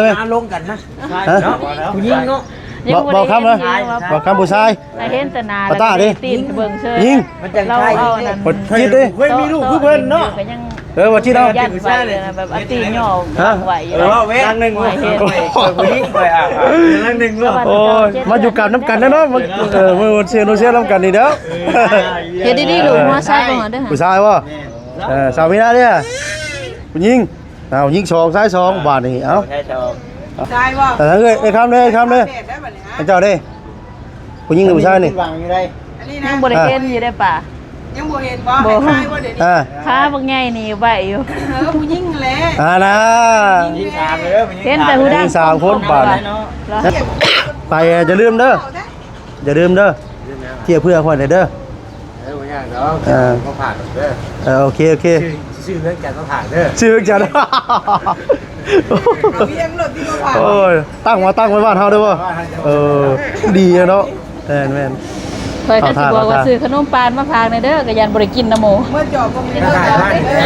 ມາລົມກັນນະ ຮະ ເນາະ ຜູ້ຍິງເນາະ ຍັງບໍ່ໄດ້ເຫັນ ບໍ່ ບໍ່ຄຳເລີຍ ບໍ່ຄຳຜູ້ຊາຍ ໃຫ້ເຫັນແຕ່ໜ້າ ປາຕ້າເດ້ ຕີນເບິ່ງເຊີຍ ຍິງ ລາວເອົາອັນນັ້ນ ເພິ່ນຄິດເດ້ ເຄີຍມີລູກຄືເພິ່ນເນາະ ກໍຍັງ ເອີ ວ່າຊິເອົາ ຢ້ານໄວ້ນະ ແບບເອົາຕີນຍໍ້ ຮະ ໄວ້ຢູ່ ເອີ ນາງໜຶ່ງ ຂ້ອຍເຫັນ ຂ້ອຍຜູ້ຍິງ ຂ້ອຍ ອ່າ ນາງໜຶ່ງ ໂອ້ຍ ມາຢູ່ກັບນຳກັນແລ້ວເນາະ ເອີ ມື້ວັນເຊໂນເຊນຳກັນນີ້ເດີ ເຮັດດີໆ ລູກ ຫົວຊາຍບໍ່ເດີ ຜູ້ຊາຍບໍ່ ເອີ ສາວມີນາເດ້ ຜູ້ຍິງ ເອົາ ຍິງສອງ ຊາຍສອງ ບາດນີ້ ເອົາ ຊາຍສອງ ຊາຍບໍ່ ເອີ ເອີຍ ເອີຍ ຄຳເດີ ເອີຍ ຄຳເດີ ແບບໄດ້ບັດນີ້ ເຈົ້າເດ້ ຜູ້ຍິງຫຼືຜູ້ຊາຍນີ້ ຫວັງຢູ່ໄດ໋ ອັນນີ້ນະ ຍັງບໍ່ໄດ້ເຫັນຢູ່ເດ້ປ້າ ຍັງບໍ່ເຫັນບໍ່ ບໍ່ ໃຫ້ທາຍບໍ່ ດຽວນີ້ ອ່າ ຂາບັກໃຫຍ່ນີ້ໄວຢູ່ ເອີ ຜູ້ຍິງແຫຼະ ອ່ານະ ຍິງສາມເດີ ເຫັນແຕ່ຜູ້ດຳ ຍິງສາມຄົນບາດນີ້ ເນາະ ໄປ ຢ່າລືມເດີ ຢ່າລືມເດີ ເຈຍເພື່ອຂ້ອຍແດ່ເດີ ເອີ ບໍ່ຍາກດອກ ເອີ ມາຝາກເດີ ເອີ ໂອເຄ ໂອເຄ ຊື້ ຊື້ເຮືອນຈັນມາຝາກເດີ ຊື້ເຮືອນຈັນ ເອົາວຽງໂລດທີ່ມາຝາກ ໂອ້ຍ ຕັ້ງມາ ຕັ້ງໄວ້ບ້ານເຮົາເດີບໍ່ ເອີ ດີເນາະ ແມ່ນໆ ຂ້ອຍກໍຊິບອກວ່າຊື້ຂະໜົມປານມາຝາກແດ່ເດີ ກໍຢ້ານບໍ່ໄດ້ກິນນຳໝູ່ ເມື່ອຈອບບໍ່ມີ ຂາຍບ້ານແທ້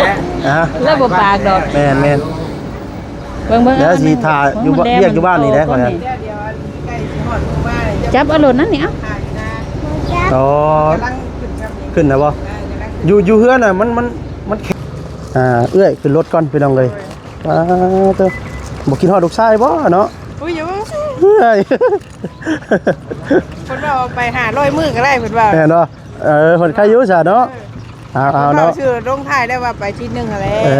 ຮະ ແລ້ວບໍ່ຝາກດອກ ແມ່ນໆ ເບິ່ງໆ ແລ້ວຊິຖ້າຢູ່ ເບິ່ງ ວຽກຢູ່ບ້ານນີ້ແຫຼະ ເບິ່ງ ຂ້ອຍ ດຽວ ດຽວ ອັນໃກ້ຊິຮອດມື້ມາ ຈັບເອົາໂລດນັ້ນນີ້ ເອົາ ອໍ ກຳລັງຂຶ້ນຄັບນີ້ ຂຶ້ນນະບໍ່ ອ່າ ກຳລັງຂຶ້ນ ຢູ່ ຢູ່ເຮືອນນະ ມັນ ມັນ ມັນ ອ່າ ເອື້ອຍຂຶ້ນລົດກ່ອນ ພີ່ນ້ອງເອີຍ ໂດຍ ອ່າ ໂຕ ບໍ່ຄິດຮອດລູກຊາຍບໍ່ເນາະ ອຸ້ຍ ຢ່າວ່າ ເອື້ອຍ ເພິ່ນວ່າອອກໄປຫ້າຮ້ອຍມື້ກໍໄດ້ ເພິ່ນວ່າ ແມ່ນບໍ່ ເອີ ເພິ່ນໄຄຢູ່ຊະເນາະ ເອີ ເອົາ ເອົາເນາະ ເພິ່ນວ່າຊື້ລົງທ້າຍໄດ້ວ່າໄປທິດໜຶ່ງຫັ້ນແຫຼະ ເອີ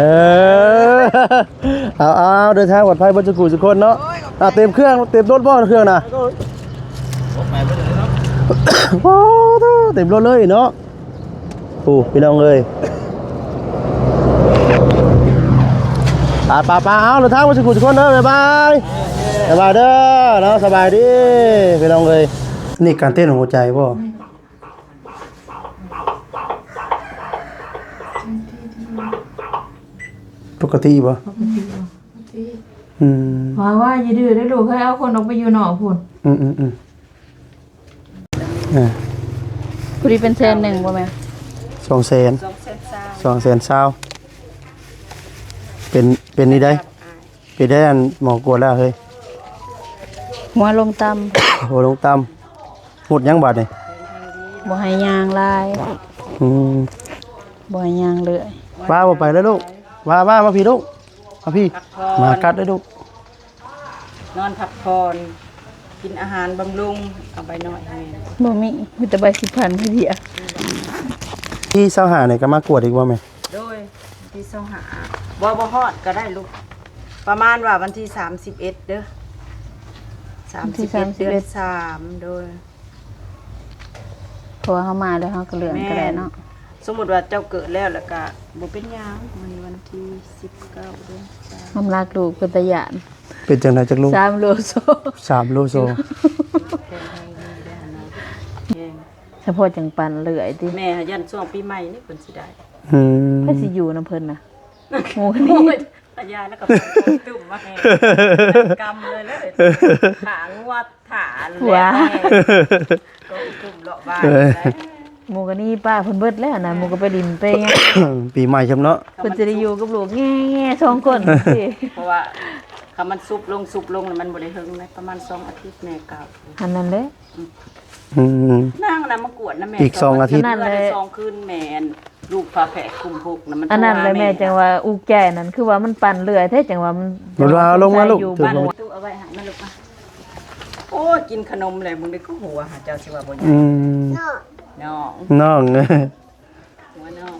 ເອົາ ເອົາ ເດີນທາງປອດໄພເບິດທຸກຜູ້ທຸກຄົນເນາະ ໂອ້ຍ ຂອບໃຈ ອ່າ ເຕັມເຄື່ອງ ເຕັມລົດບໍ່ເຄື່ອງນະ ໂອ້ ໄປເບິດເລີຍເນາະ ໂອ້ ເຕັມລົດເລີຍເນາະ ໂອ້ ພີ່ນ້ອງເອີຍ ໄປໆໆ ເອົາ ເດີນທາງເບິດທຸກຜູ້ທຸກຄົນເດີ ບາຍບາຍ ບາຍບາຍເດີເນາະ ສະບາຍດີ ພີ່ນ້ອງເອີຍ ນີ້ການເຕັ້ນຂອງຫົວໃຈບໍ່? ປົກກະຕິບໍ່? ປົກກະຕິບໍ່? ອືມ ວ່າ ວ່າຢ່າດື້ເດີລູກເອີຍ ເອົາຄົນອອກໄປຢູ່ນອກພຸ້ນ ອືມໆໆ ອ່າ ຜູ້ທີ່ເປັນແສນໜຶ່ງບໍ່ແມ່ນ ສອງແສນ ສອງແສນຊາວ ເປັນ ເປັນນີ້ໃດ ເປັນໄດ້ອັນໝໍກວດແລ້ວເຮີ້ຍ ຫົວລົງຕ່ຳ ຫົວລົງຕ່ຳ ຫົດຫຍັງບາດນີ້ ບໍ່ໃຫ້ຍ່າງຫຼາຍ ອືມ ບໍ່ໃຫ້ຍ່າງເລື້ອຍ ວ່າບໍ່ໄປແລ້ວລູກ ວ່າ ວ່າ ມາພີ້ລູກ ມາພີ້ ມາກັດເດີ້ລູກ ນອນພັກຜ່ອນ ກິນອາຫານບຳລຸງ ເອົາໃບໜ້ອຍໃຫ້ແມ່ ບໍ່ມີ ມີແຕ່ໃບສິບພັນເທື່ອ ທີຊາວຫ້ານີ້ກໍມາກວດອີກບໍ່ແມ່? ໂດຍ ທີຊາວຫ້າ ບໍ່ ບໍ່ຮອດກໍໄດ້ລູກ ປະມານວ່າວັນທີສາມສິບເອັດເດີ ສາມສິບເອັດ ເດືອນສາມ ໂດຍ ເພາະວ່າເຮົາມາແລ້ວເຮົາກໍເລື່ອນກໍໄດ້ເນາະ ແມ່ນ ສົມມຸດວ່າເຈົ້າເກີດແລ້ວ ແລ້ວກໍບໍ່ເປັນຫຍັງ ມື້ນີ້ວັນທີສິບເກົ້າເດືອນສາມ ນ້ຳໜັກລູກເປັນຕາຢ້ານ ເປັນຈັ່ງໃດຈັກລູກ? ສາມໂລສອງ ສາມໂລສອງ ແຂງແຮງດີເດ້ຫັ້ນນະ ແຮງ ສະເພາະຈັ່ງປັ່ນເລື້ອຍຕິ ແມ່ຢ້ານຊ່ວງປີໃໝ່ນີ້ເພິ່ນຊິໄດ້ ອືມ ໃຜຊິຢູ່ນຳເພິ່ນນະ ໝູ່ນີ້ ໂອ້ຍ ອາຍາຍແລ້ວກໍຕຸ້ມມາແຮງ ກຳເລີຍເລີຍ ຂາງົວ ຖານແລ້ວ ກໍກຸ້ມເລາະບ້ານ ເອີ ໄດ້ ໝູ່ກໍໜີປ້າເພິ່ນເບິດແລ້ວນະ ໝູ່ກໍໄປຫຼິ້ນໄປຫຍັງ ປີໃໝ່ຊ້ຳເນາະ ເພິ່ນຈະໄດ້ຢູ່ກັບລູກແງ່ໆສອງຄົນ ເພາະວ່າຄັນມັນຊຸບລົງ ຊຸບລົງແລ້ວມັນບໍ່ໄດ້ເຖິງນະ ປະມານສອງອາທິດແມ່ກັບ ອັນນັ້ນແຫຼະ ອືມ ນາງນະມາກວດນຳແມ່ ອີກສອງອາທິດ ສອງຄືນແມ່ ອັນ ລູກຝາແຝດຄຸມຫົກນະ ມັນ ອັນນັ້ນແຫຼະແມ່ ໂທຫາແມ່ ຈັ່ງວ່າອຸກໃຈ ອັນນັ້ນຄືວ່າມັນປັ່ນເລື່ອຍແທ້ ຈັ່ງວ່າມັນ ເວລາລົງມາລູກ ເອົາໄວ້ໃຫ້ມັນລູກມາ ໂອ້ຍ ກິນຂະໜົມແລ້ວ ມຶງໄດ້ຄືຫົວຫາ ເຈົ້າຊິວ່າບໍ່ຍາກ ອືມ ນ້ອງ ນ້ອງ ຫົວນ້ອງ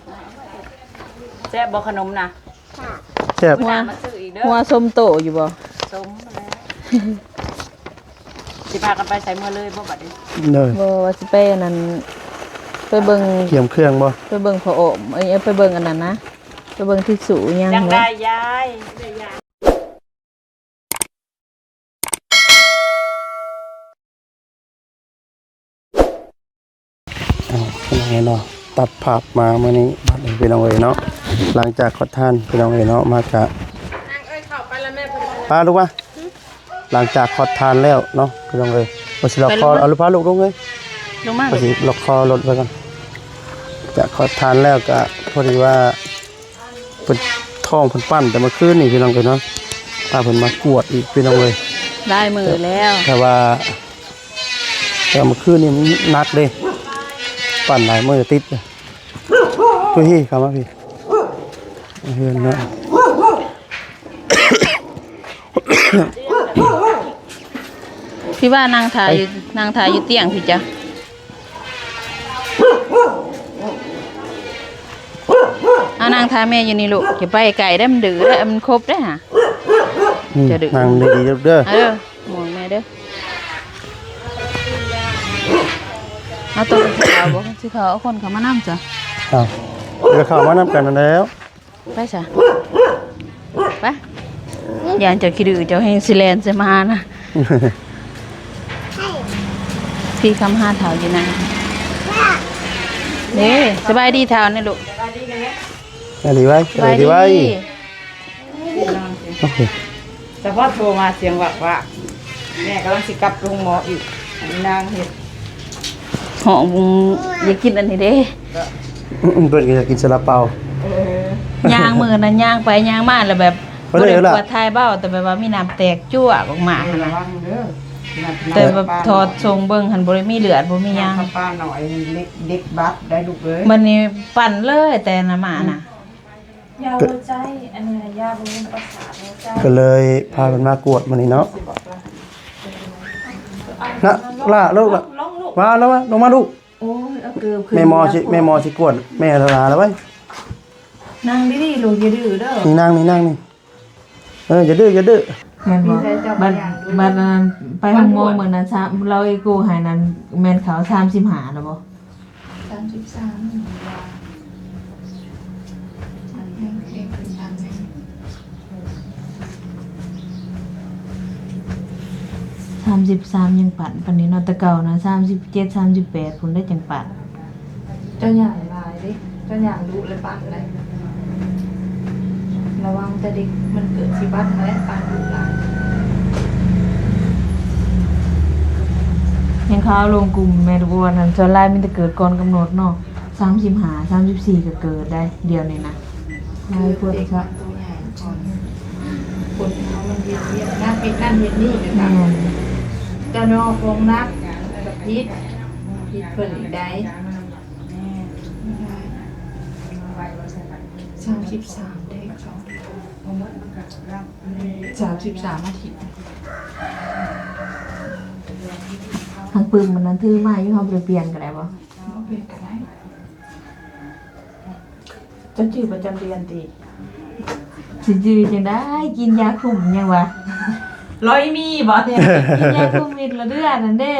ແຊບບໍ່ຂະໜົມນະ? ແຊບ ຫົວ ມາຊື້ອີກເດີ ຫົວສົມໂຕຢູ່ບໍ່? ສົມແລ້ວ ຊິພາກັນໄປໃສ ເມືອເລີຍບໍ່ບັດນີ້? ໂດຍ ບໍ່ ວ່າຊິໄປອັນນັ້ນ ໄປເບິ່ງ ກຽມເຄື່ອງບໍ່? ໄປເບິ່ງຜ້າອ້ອມ ເອີຍ ໄປເບິ່ງອັນນັ້ນນະ ໄປເບິ່ງທິດຊູ່ຫຍັງ ຢາກໄດ້ ເນາະ ຢາຍ ອ່າ ພີ່ນ້ອງເອີຍເນາະ ຕັດພາບມາມື້ນີ້ ບັດນີ້ພີ່ນ້ອງເອີຍເນາະ ຫຼັງຈາກຂອດທານ ພີ່ນ້ອງເອີຍເນາະ ມາກະ ນາງເອີຍ ເຂົ້າໄປລະແມ່ ພາລູກມາ ຫຼັງຈາກຂອດທານແລ້ວເນາະ ພີ່ນ້ອງເອີຍ ວ່າຊິລອກຄໍ ເອົາລູກ ພາລູກລົງເອີຍ ລົງມາ ວ່າຊິລອກຄໍລົດໄວ້ກ່ອນ ຈາກຂອດທານແລ້ວກະ ພໍດີວ່າ ເພິ່ນ ທ້ອງເພິ່ນປັ່ນແຕ່ເມື່ອຄືນນີ້ ພີ່ນ້ອງເອີຍເນາະ ພາເພິ່ນມາກວດອີກ ພີ່ນ້ອງເອີຍ ຫຼາຍມື້ແລ້ວ ແຕ່ວ່າ ແຕ່ເມື່ອຄືນນີ້ມັນໜັກເດ້ ປັ່ນຫຼາຍມື້ຕິດເດ້. ໂອ້ຍ ເຂົ້າມາພີ້ ເຮືອນເນາະ ທີ່ວ່ານັ່ງຖ້າຢູ່ ໄປ ນັ່ງຖ້າຢູ່ຕຽງພີ້ຈ້ະ. ເອົານັ່ງຖ້າແມ່ຢູ່ນີ້ລູກ ຢ່າໄປໄກເດ້ ມັນດື້ເດ້ ມັນຄົບເດ້ຫາ. ອືມ ຢ່າດື້ ນັ່ງດີໆເດີ ເອີ ຫ່ວງແມ່ເດີ. ເອົາໂຕສີຂາວບໍ່? ສີຂາວ ເອົາຄົນເຂົ້າມານຳຊະ. ເອົາ ກໍເຂົ້າມານຳກັນຫັ້ນແລ້ວ. ໄປຊະ ໄປ ຢ້ານເຈົ້າຂີ້ດື້ ເຈົ້າແຮ່ງຊິແລ່ນໃສ່ໝານະ. ພີ້ຄຳຫາເຖົ້າຢູ່ນະ ເດ້. ສະບາຍດີເຖົ້ານີ້ລູກ ສະບາຍດີໄວ້ ສະບາຍດີໄວ້. ໂອເຄ ສະເພາະໂທມາສຽງວັກໆ ແມ່ກຳລັງຊິກັບໂຮງໝໍອີກ ອັນນີ້ນາງເຮັດ ຫ້ອງ ຢາກກິນອັນນີ້ເດ້ ເພິ່ນກໍຢາກກິນຊາລາເປົາ. ເອີ ຍ່າງມື້ນັ້ນຍ່າງໄປຍ່າງມາແລ້ວແບບ ບໍ່ໄດ້ປວດຖ່າຍເບົາ ແຕ່ແບບວ່າມີນ້ຳແຕກຈວກອອກມາຫັ້ນນະ. ແຕ່ແບບຖອດສົ່ງເບິ່ງຫັ້ນ ບໍ່ໄດ້ມີເລືອດ ບໍ່ມີຫຍັງ. ເດັກບັດໄດ້ລູກເອີຍ ບັດນີ້ປັ່ນເລີຍ ແຕ່ນະມານະ. ຢາຫົວໃຈ ອັນນີ້ນະ ຢາບຳລຸງປະສາດຫົວໃຈ ກໍເລີຍພາເພິ່ນມາກວດມື້ນີ້ເນາະ. ນະ ຫຼ້າ ລູກ ຫຼ້າ ລອງ ລອງ ລູກ ວ່າແລ້ວວ່າ ລົງມາລູກ. ໂອ້ຍ ເອົາເກີບຂຶ້ນ ແມ່ໝໍຊິ ແມ່ໝໍຊິກວດແມ່ລະລາລະໄວ້. ນັ່ງດີໆລູກ ຢ່າດື້ເດີ. ນີ້ນັ່ງ ນີ້ນັ່ງນີ້. ເອີ ຢ່າດື້ ຢ່າດື້ ແມ່ນບໍ່? ບັດ ບັດນັ້ນໄປໂຮງໝໍມື້ນັ້ນຊະ ລາວເອໂກໃຫ້ນັ້ນ ແມ່ນເຂົາສາມສິບຫ້າແລ້ວບໍ່? ສາມສິບສາມ ສາມສິບສາມຍັງປັ້ນປານນີ້ເນາະ ແຕ່ເກົ່ານະ ສາມສິບເຈັດ ສາມສິບແປດພຸ້ນໄດ້ຈັ່ງປັ້ນ. ເຈົ້າຍ່າງຫຼາຍເດ້ ເຈົ້າຍ່າງດຸແລ້ວປັ້ນໄດ້ ລະວັງແຕ່ເດັກມັນເກີດຊິປັ້ນໄດ້ ປັ້ນດຸຫຼາຍ. ຍັງເຂົາເອົາລົງກຸ່ມແມ່ລູກອ່ອນນັ້ນ ສ່ວນຫຼາຍມີແຕ່ເກີດກ່ອນກຳນົດເນາະ ສາມສິບຫ້າ ສາມສິບສີ່ກໍເກີດໄດ້ ດຽວນີ້ນະ. ຫຼາຍຄົນຊະ ຄົນເຮົາມັນເຮັດວຽກ ນັກເຮັດນັ້ນເຮັດນີ້ນະ ແມ່ນ ຕະນອຄອງໜັກ ກະຜິດ ຜິດເພິ່ນອີກໄດ໋. ສາມສິບສາມເດ້ ສາມສິບສາມອາທິດ ທາງປຶ້ມມັນນັ້ນຖືມາຢູ່ ເຮົາບໍ່ໄດ້ປ່ຽນກໍໄດ້ບໍ່? ບໍ່ປ່ຽນກໍໄດ້. ເຈົ້າຈື່ປະຈຳເດືອນຕິ? ຊິຈື່ຈັ່ງໃດ? ກິນຢາຄຸມຫຍັງວະ? ລອຍມີບໍ່? ກິນຢາຄຸມອີກລະເດືອນນັ້ນເດ້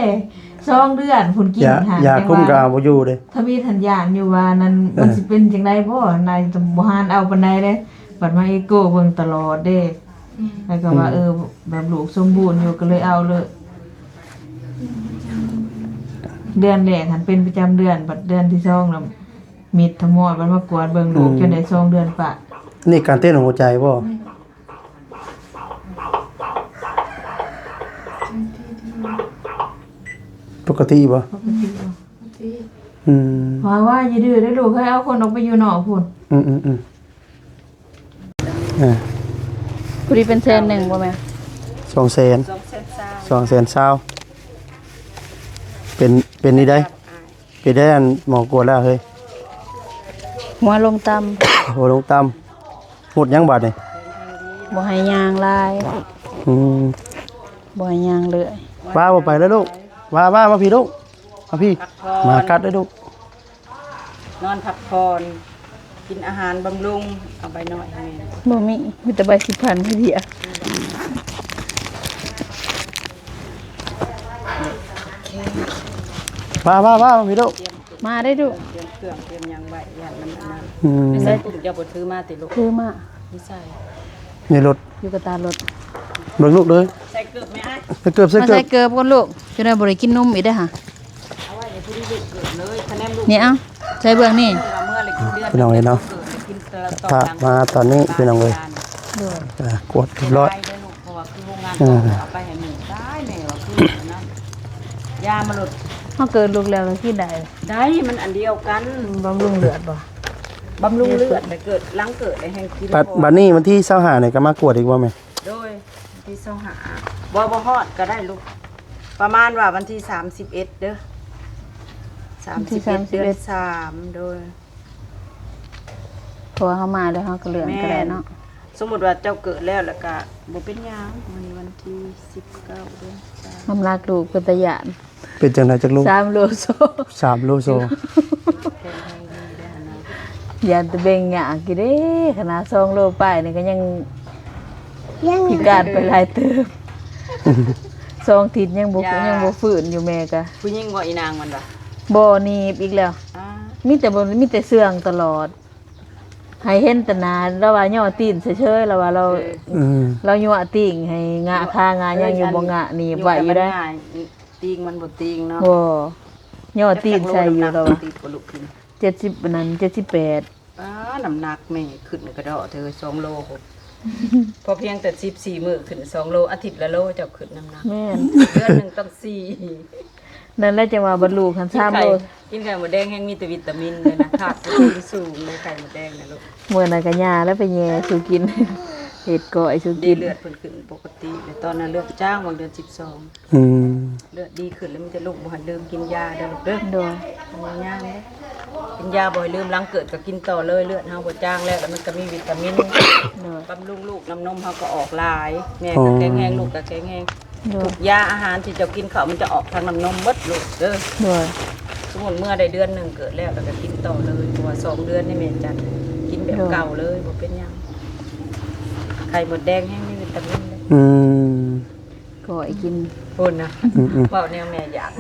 ສອງເດືອນພຸ້ນກິນ. ຢາ ຢາຄຸມກໍເອົາບໍ່ຢູ່ເດ້. ທຳອິດຫັ້ນຢ້ານຢູ່ວ່ານັ້ນ ເອີ ມັນຊິເປັນຈັ່ງໃດບໍ່? ນາຍບໍ່ຫານເອົາປານໃດເດ້ ບັດມາເອໂກເບິ່ງຕະຫຼອດເດ້. ອືມ ແລ້ວກໍວ່າ ອືມ ເອີ ແບບລູກສົມບູນຢູ່ ກໍເລີຍເອົາເລີຍ. ເດືອນແລກຫັ້ນເປັນປະຈຳເດືອນ ບັດເດືອນທີສອງລະ ມິດທະມອດ ມັນມາກວດເບິ່ງລູກ ອືມ ຈົນໄດ້ສອງເດືອນປາຍ. ນີ້ການເຕັ້ນຂອງຫົວໃຈບໍ່? ປົກກະຕິບໍ່? ປົກກະຕິບໍ່? ອືມ ວ່າ ວ່າຢ່າດື້ເດີລູກເອີຍ ເອົາຄົນອອກໄປຢູ່ນອກພຸ້ນ. ອືມໆໆ ອ່າ ຜູ້ທີ່ເປັນແສນໜຶ່ງບໍ່ແມ່? ສອງແສນ ສອງແສນຊາວ ສອງແສນຊາວ. ເປັນ ເປັນນີ້ໄດ ເປັນໄດ້ອັນໝໍກວດແລ້ວເຮີ້ຍ. ຫົວລົງຕ່ຳ ຫົວລົງຕ່ຳ. ຫົດຫຍັງບາດນີ້? ບໍ່ໃຫ້ຍ່າງຫຼາຍ. ອືມ ບໍ່ໃຫ້ຍ່າງເລື້ອຍ. ວ່າບໍ່ໄປເລີຍລູກ ວ່າ ວ່າ ມາພີ້ລູກ ມາພີ້ ມາກັດເດີລູກ. ນອນພັກຜ່ອນ ກິນອາຫານບຳລຸງ. ເອົາໃບນ້ອຍໃຫ້ແມ່. ບໍ່ມີ ມີແຕ່ໃບສິບພັນເທື່ອ. ມາ ມາ ມາ ມາພີ້ລູກ. ມາໄດ້ລູກ. ຕຽມເຄື່ອງຕຽມຫຍັງໄວ້ ຢ້ານມັນອັນນັ້ນ. ອືມ ໃສ່ປຸ້ມເຈົ້າບໍ່ຖືມາຕິລູກ? ຖືມາ. ຢູ່ໃສ? ໃນລົດ ຢູ່ກະຕາລົດ. ເບິ່ງລູກເດີ ໃສ່ເກີບແມ່ອ້າຍ ໃສ່ເກີບ ໃສ່ເກີບ ໃສ່ເກີບກ່ອນລູກ ຈະໄດ້ບໍ່ໄດ້ກິນນົມອີກເດ້ຫາ. ເອົາໄວ້ໃຫ້ຜູ້ທີ່ລູກເກີດເລີຍ ຄະແນນລູກ ນີ້ ເອົາໃສ່ເບື້ອງນີ້ ເມື່ອເລີຍກິນເດືອນ ພີ່ນ້ອງເອີຍເນາະ. ພາມາຕອນນີ້ ພີ່ນ້ອງເອີຍ ໂດຍ ກວດຮຽບຮ້ອຍ. ເພາະວ່າຄືໂຮງງານເອົາໄປໃຫ້ໝູ່ ຕາຍແມ່ວ່າຄືນັ້ນ ຢາມາໂລດ. ເຮົາເກີດລູກແລ້ວກໍກິນໄດ້ ໄດ້ ມັນອັນດຽວກັນ. ບຳລຸງເລືອດບໍ່? ບຳລຸງເລືອດ ແລ້ວເກີດ ຫຼັງເກີດແລ້ວແຮ່ງກິນ. ບັດ ບັດນີ້ວັນທີຊາວຫ້ານີ້ກໍມາກວດອີກບໍ່ແມ່? ໂດຍ. ທີຊາວຫ້າ ບໍ່ ບໍ່ຮອດກໍໄດ້ລູກ ປະມານວ່າວັນທີສາມສິບເອັດເດີ ສາມສິບເອັດ ວັນທີສາມສິບເອັດ ເດືອນສາມ ໂດຍ ເພາະວ່າເຮົາມາແລ້ວເຮົາກໍເລື່ອນກໍໄດ້ເນາະ ແມ່ນ ສົມມຸດວ່າເຈົ້າເກີດແລ້ວ ແລ້ວກໍບໍ່ເປັນຫຍັງ ມື້ນີ້ວັນທີສິບເກົ້າ ເດືອນສາມ ນ້ຳໜັກລູກເປັນຕາຢ້ານ ເປັນຈັ່ງໃດຈັກໂລ? ສາມໂລສອງ ສາມໂລສອງ ຢ້ານແຕ່ເບັ່ງຍາກຢູ່ເດ້ ຂະໜາດສອງໂລປາຍນີ້ກໍຍັງ ຍັງ ພິການໄປຫຼາຍເຕີບ ສອງທິດຍັງບໍ່ ຍັງບໍ່ຟື້ນຢູ່ແມ່ກະ ຜູ້ຍິງບໍ່ອີນາງມັນວ່າ ບໍ່ໜີບອີກແລ້ວ ມີແຕ່ບໍ່ ມີແຕ່ເຊື່ອງຕະຫຼອດ ໃຫ້ເຫັນແຕ່ໜ້າ ລາວວ່າຍໍຕີນເຊີຍໆ ລາວວ່າລາວ ເອີ ລາວຍົວະຕີງໃຫ້ງະຄາງະຫຍັງຢູ່ ບໍ່ງະໜີບໄວ້ຢູ່ໄດ໋ ຕີງມັນບໍ່ຕີງເນາະ ບໍ່ຍໍຕີນໃສ່ຢູ່ ລາວວ່າ ເຈັດສິບ ອັນນັ້ນ ເຈັດສິບແປດ ປ້າ ນ້ຳໜັກແມ່ຂຶ້ນກະເດາະເທີສອງໂລພຸ້ນ ພໍພຽງແຕ່ສິບສີ່ມື້ຂຶ້ນສອງໂລ ອາທິດລະໂລເຈົ້າຂຶ້ນນ້ຳໜັກ ແມ່ນ ເດືອນໜຶ່ງຕ້ອງສີ່ ນັ້ນແຫຼະ ຈັ່ງວ່າບັດລູກຫັ້ນສາມໂລ ກິນໄຂ່ ກິນໄຂ່ມົດແດງແຮງມີແຕ່ວິຕາມິນເລີຍນະ ທາດໂປຣຕີນສູງເລີຍໄຂ່ມົດແດງນະລູກ ມື້ນັ້ນກະຍ່າແລ້ວໄປແຍ່ສູ່ກິນ ເຮັດກ້ອຍສູ່ກິນ ເລືອດເພິ່ນຂຶ້ນປົກກະຕິ ແລ້ວຕອນນັ້ນເລືອດຈາງຫວ່າງເດືອນສິບສອງ ອືມ ເລືອດດີຂຶ້ນແລ້ວ ມີແຕ່ລູກບໍ່ໃຫ້ລືມກິນຢາເດີລູກເດີ ໂດຍ ກິນຢາບໍ່ໃຫ້ລືມ ຫຼັງເກີດກໍກິນຕໍ່ເລີຍ ເລືອດເຮົາບໍ່ຈາງແລ້ວ ແລ້ວມັນກໍມີວິຕາມິນ ໂດຍ ບຳລຸງລູກ ນ້ຳນົມເຮົາກໍອອກຫຼາຍ ແມ່ກໍແຂງແຮງ ລູກກໍແຂງແຮງ ໂດຍ ທຸກຢາອາຫານທີ່ເຈົ້າກິນເຂົ້າ ມັນຈະອອກທາງນ້ຳນົມໝົດລູກເດີ ໂດຍ ສົມມຸດເມື່ອໄດ້ເດືອນໜຶ່ງເກີດແລ້ວ ແລ້ວກໍກິນຕໍ່ເລີຍ ເພາະວ່າສອງເດືອນນີ້ແມ່ຈະກິນແບບເກົ່າເລີຍ ບໍ່ເປັນຫຍັງ ໄຂ່ມົດແດງແຮງມີວິຕາມິນເດ້ ອືມ ກໍໃຫ້ກິນພຸ້ນນະ ອືມໆ ເວົ້າແນວແມ່ຢາກ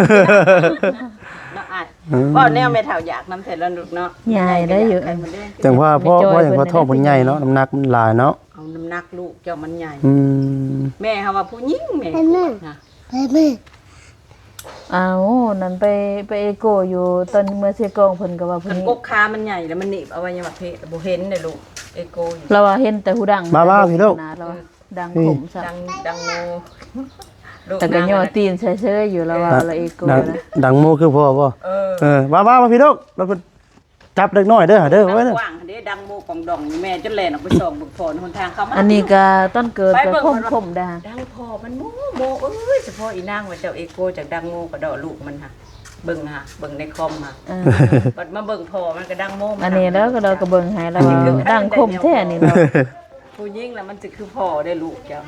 ເນາະອ້າຍ ອືມ ເວົ້າແນວແມ່ເຖົ້າຢາກນຳແທ້ລະລູກເນາະ ໃຫຍ່ໄດ້ຢູ່ ໄຂ່ມົດແດງ ຈັ່ງວ່າພໍ່ ພໍ່ຫຍັງ ພໍ່ທ້ອງເພິ່ນໃຫຍ່ເນາະ ນ້ຳໜັກມັນຫຼາຍເນາະ ເອົານ້ຳໜັກລູກເຈົ້າມັນໃຫຍ່ ອືມ ແມ່ເຮົາວ່າຜູ້ຍິງແມ່ ແມ່ ນະ ໄປແມ່ ອ້າວ ນັ້ນໄປ ໄປເອໂກຢູ່ ຕອນເມືອເຊກອງເພິ່ນກໍວ່າຜູ້ຍິງ ກະກົກຂາມັນໃຫຍ່ແລ້ວມັນໜີບອະໄວຍະວະເພດ ບໍ່ເຫັນເດ້ລູກ ເອໂກຢູ່ ລາວວ່າເຫັນແຕ່ຫູດັງ ມາ ມາພີ່ລູກ ລາວວ່າ ອືມ ດັງຂົມຊ້ຳ ດັງ ດັງໂມ ແຕ່ກໍຍໍຕີນໃສ່ເຊີຍຢູ່ ລາວວ່າ ເອີ ລາວເອໂກ ດັງ ນະ ດັງໂມຄືພໍ່ບໍ່ ເອີ ເອີ ມາ ມາ ມາພີ່ລູກ ລາວ ຈັບເດັກນ້ອຍເດີ ເດີ ໄວ້ເດີ ກວ້າງເດ້ ດັງໂມກອງດອງ ແມ່ຈົນແລ່ນອອກໄປສ່ອງເບິ່ງພໍ່ໃນຫົນທາງເຂົ້າມາ ອັນນີ້ກະຕອນເກີດກະຂົ່ມໆ ເດ້ ດັງພໍ່ມັນໂມ ໂມເອີຍ ສະເພາະອີນາງວ່າເຈົ້າເອໂກຈັກດັງໂມກະເດາະລູກມັນຫະ ເບິ່ງຫະ ເບິ່ງໃນຄອມຫະ ເອີ ບັດມາເບິ່ງພໍ່ມັນກະດັງໂມ ອັນນີ້ແລ້ວກໍເບິ່ງໃຫ້ລາວວ່າດັງຂົມແທ້ນີ້ເນາະ ຜູ້ຍິງລະມັນຊິຄືພໍ່ເດ້ລູກເຈົ້າ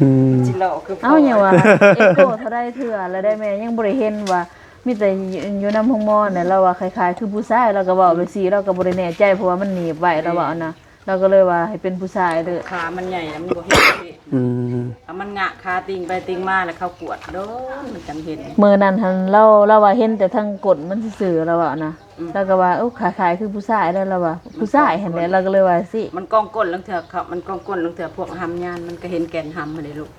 ອືມ ຊິຫຼໍ່ຄືພໍ່ ເອົາ ຫຍັງວ່າເອໂກເທົ່າໃດເທື່ອລະໄດ໋ແມ່ ຍັງບໍ່ໄດ້ເຫັນວ່າ ມີແຕ່ຢູ່ນຳໂຮງໝໍນະ ລາວວ່າຄ້າຍໆຄືຜູ້ຊາຍ ລາວກໍເວົ້າແບບຊີ້ ລາວກໍບໍ່ໄດ້ແນ່ໃຈ ເພາະວ່າມັນໜີບໄວ້ ລາວເວົ້ານະ ລາວກໍເລີຍວ່າໃຫ້ເປັນຜູ້ຊາຍເດີ ຂາມັນໃຫຍ່ ມັນບໍ່ເຫັນເດ້ ອືມ ຖ້າມັນງະຂາຕິ່ງໄປຕິ່ງມາ ແລ້ວເຂົາກວດໂດນ ມັນຈັ່ງເຫັນ ມື້ນັ້ນຫັ້ນລາວ ລາວວ່າເຫັນແຕ່ທາງກົ້ນມັນຊື່ໆ ລາວເວົ້ານະ ອືມ ລາວກໍວ່າ ໂອ້ ຄ້າຍໆຄືຜູ້ຊາຍເດີ ລາວວ່າ ຜູ້ຊາຍຫັ້ນແຫຼະ ລາວກໍເລີຍວ່າຊີ້ ມັນກອງກົ້ນລາງເທື່ອ ເຂົາ ມັນກອງກົ້ນລາງເທື່ອ ພວກຫຳຍານ ມັນກໍເຫັນແກ່ນຫຳຫັ້ນເດ້ລູກ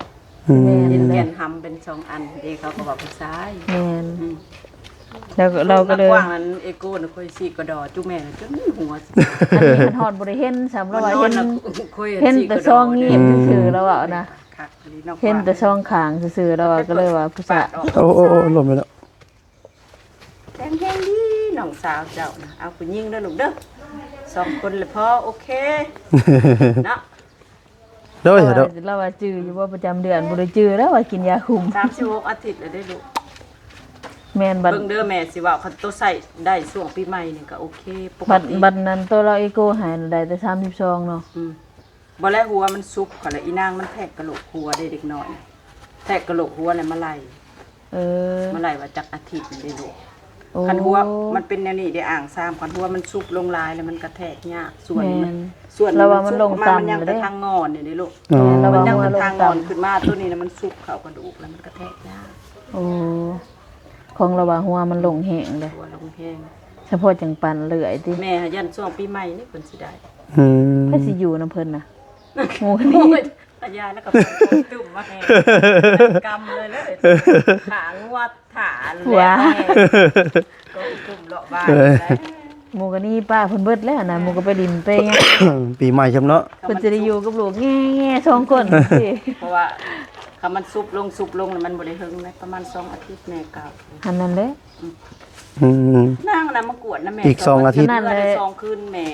ອືມ ເຫັນແກ່ນຫຳເປັນສອງອັນເດ້ ເຂົາກໍວ່າຜູ້ຊາຍ ແມ່ນ ອືມ ແລ້ວ ແລ້ວກໍເລີຍ ກວ້າງນັ້ນ ເອໂກນະ ຂ້ອຍຊິກະດໍຈຸແມ່ນະ ຈົນຫົວ ອັນນີ້ມັນຮອດບໍ່ໄດ້ເຫັນຊ້ຳ ລາວວ່າເຫັນ ເຫັນແຕ່ຊອງງຽບຊື່ໆ ລາວເວົ້ານະ ຄັກອີ່ຫຼີເນາະ ເຫັນແຕ່ຊອງຂ້າງຊື່ໆ ລາວວ່າກໍເລີຍວ່າຜູ້ຊາຍ ໂອ້ ໂອ້ ໂອ້ ລົມແລ້ວ ແຂງແຮງດີນ້ອງສາວເຈົ້ານະ ເອົາຜູ້ຍິງເດີລູກເດີ ສອງຄົນລະພໍໂອເຄເນາະ ໂດຍ ລາວວ່າຈື່ຢູ່ບໍ່ ປະຈຳເດືອນບໍ່ໄດ້ຈື່ແລ້ວວ່າກິນຢາຄຸມ ສາມສິບຫົກອາທິດແລ້ວເດ້ລູກ ແມ່ນ ບັດ ເບິ່ງເດີແມ່ຊິເວົ້າ ຄັນໂຕໃຊ້ໄດ້ຊ່ວງປີໃໝ່ນີ້ກໍໂອເຄປົກກະຕິ ບັດນັ້ນໂຕລາວເອໂກໃຫ້ໄດ້ແຕ່ສາມສິບສອງເນາະ ອືມ ບໍ່ແລະ ຫົວມັນສຸກ ຂ້ອຍລະອີນາງມັນແທກກະໂຫຼກຫົວເດ້ເດັກນ້ອຍ ແທກກະໂຫຼກຫົວແລ້ວມາໄລ່ ເອີ ມາໄລ່ວ່າຈັກອາທິດນີ້ເດ້ລູກ ໂອ້ ຄັນຫົວມັນເປັນແນວນີ້ເດ້ ອ່າງຊາມ ຄັນຫົວມັນສຸບລົງຫຼາຍແລ້ວມັນກະແທກຍາກ ສ່ວນ ສ່ວນ ລາວວ່າມັນລົງຕ່ຳ ມັນຍັງແຕ່ທາງງອນນີ້ເດ້ລູກ ອໍ ລາວວ່າຫົວລົງຕ່ຳ ມັນຍັງແຕ່ທາງງອນຂຶ້ນມາ ໂຕນີ້ນະມັນສຸບເຂົ້າກະດູກແລ້ວມັນກະແທກຍາກ ໂອ້ ຂອງລາວວ່າຫົວມັນລົງແຮງເດ້ ຫົວລົງແຮງ ສະເພາະຈັ່ງປັ່ນເລື້ອຍຕິ ແມ່ຢ້ານຊ່ວງປີໃໝ່ນີ້ເພິ່ນຊິໄດ້ ອືມ ໃຜຊິຢູ່ນຳເພິ່ນນະ ໝູ່ນີ້ ອາຍາແລ້ວກໍຕຸ້ມມາແຮງ ກຳເລີຍເລີຍ ຂາງົວ ຖ້າແລ້ວກໍແຮງ ກໍຕຸ້ມເລາະບ້ານໄດ້ ໝູ່ກໍໜີປ້າເພິ່ນເບິດແລ້ວນະ ໝູ່ກໍໄປຫຼິ້ນໄປຫຍັງ ປີໃໝ່ຊ້ຳເນາະ ເພິ່ນຊິໄດ້ຢູ່ກັບລູກແງ່ໆສອງຄົນ ເພາະວ່າຄັນມັນສຸບລົງ ສຸບລົງແລ້ວມັນບໍ່ໄດ້ເຫິງນະ ປະມານສອງອາທິດແມ່ກໍ ຫັ້ນນັ້ນແຫຼະ ອືມ ອືມ ນາງນະມາກວດນະແມ່ ອີກສອງອາທິດ ສອງອາທິດ ເມື່ອໄດ້ສອງຄືນແມ່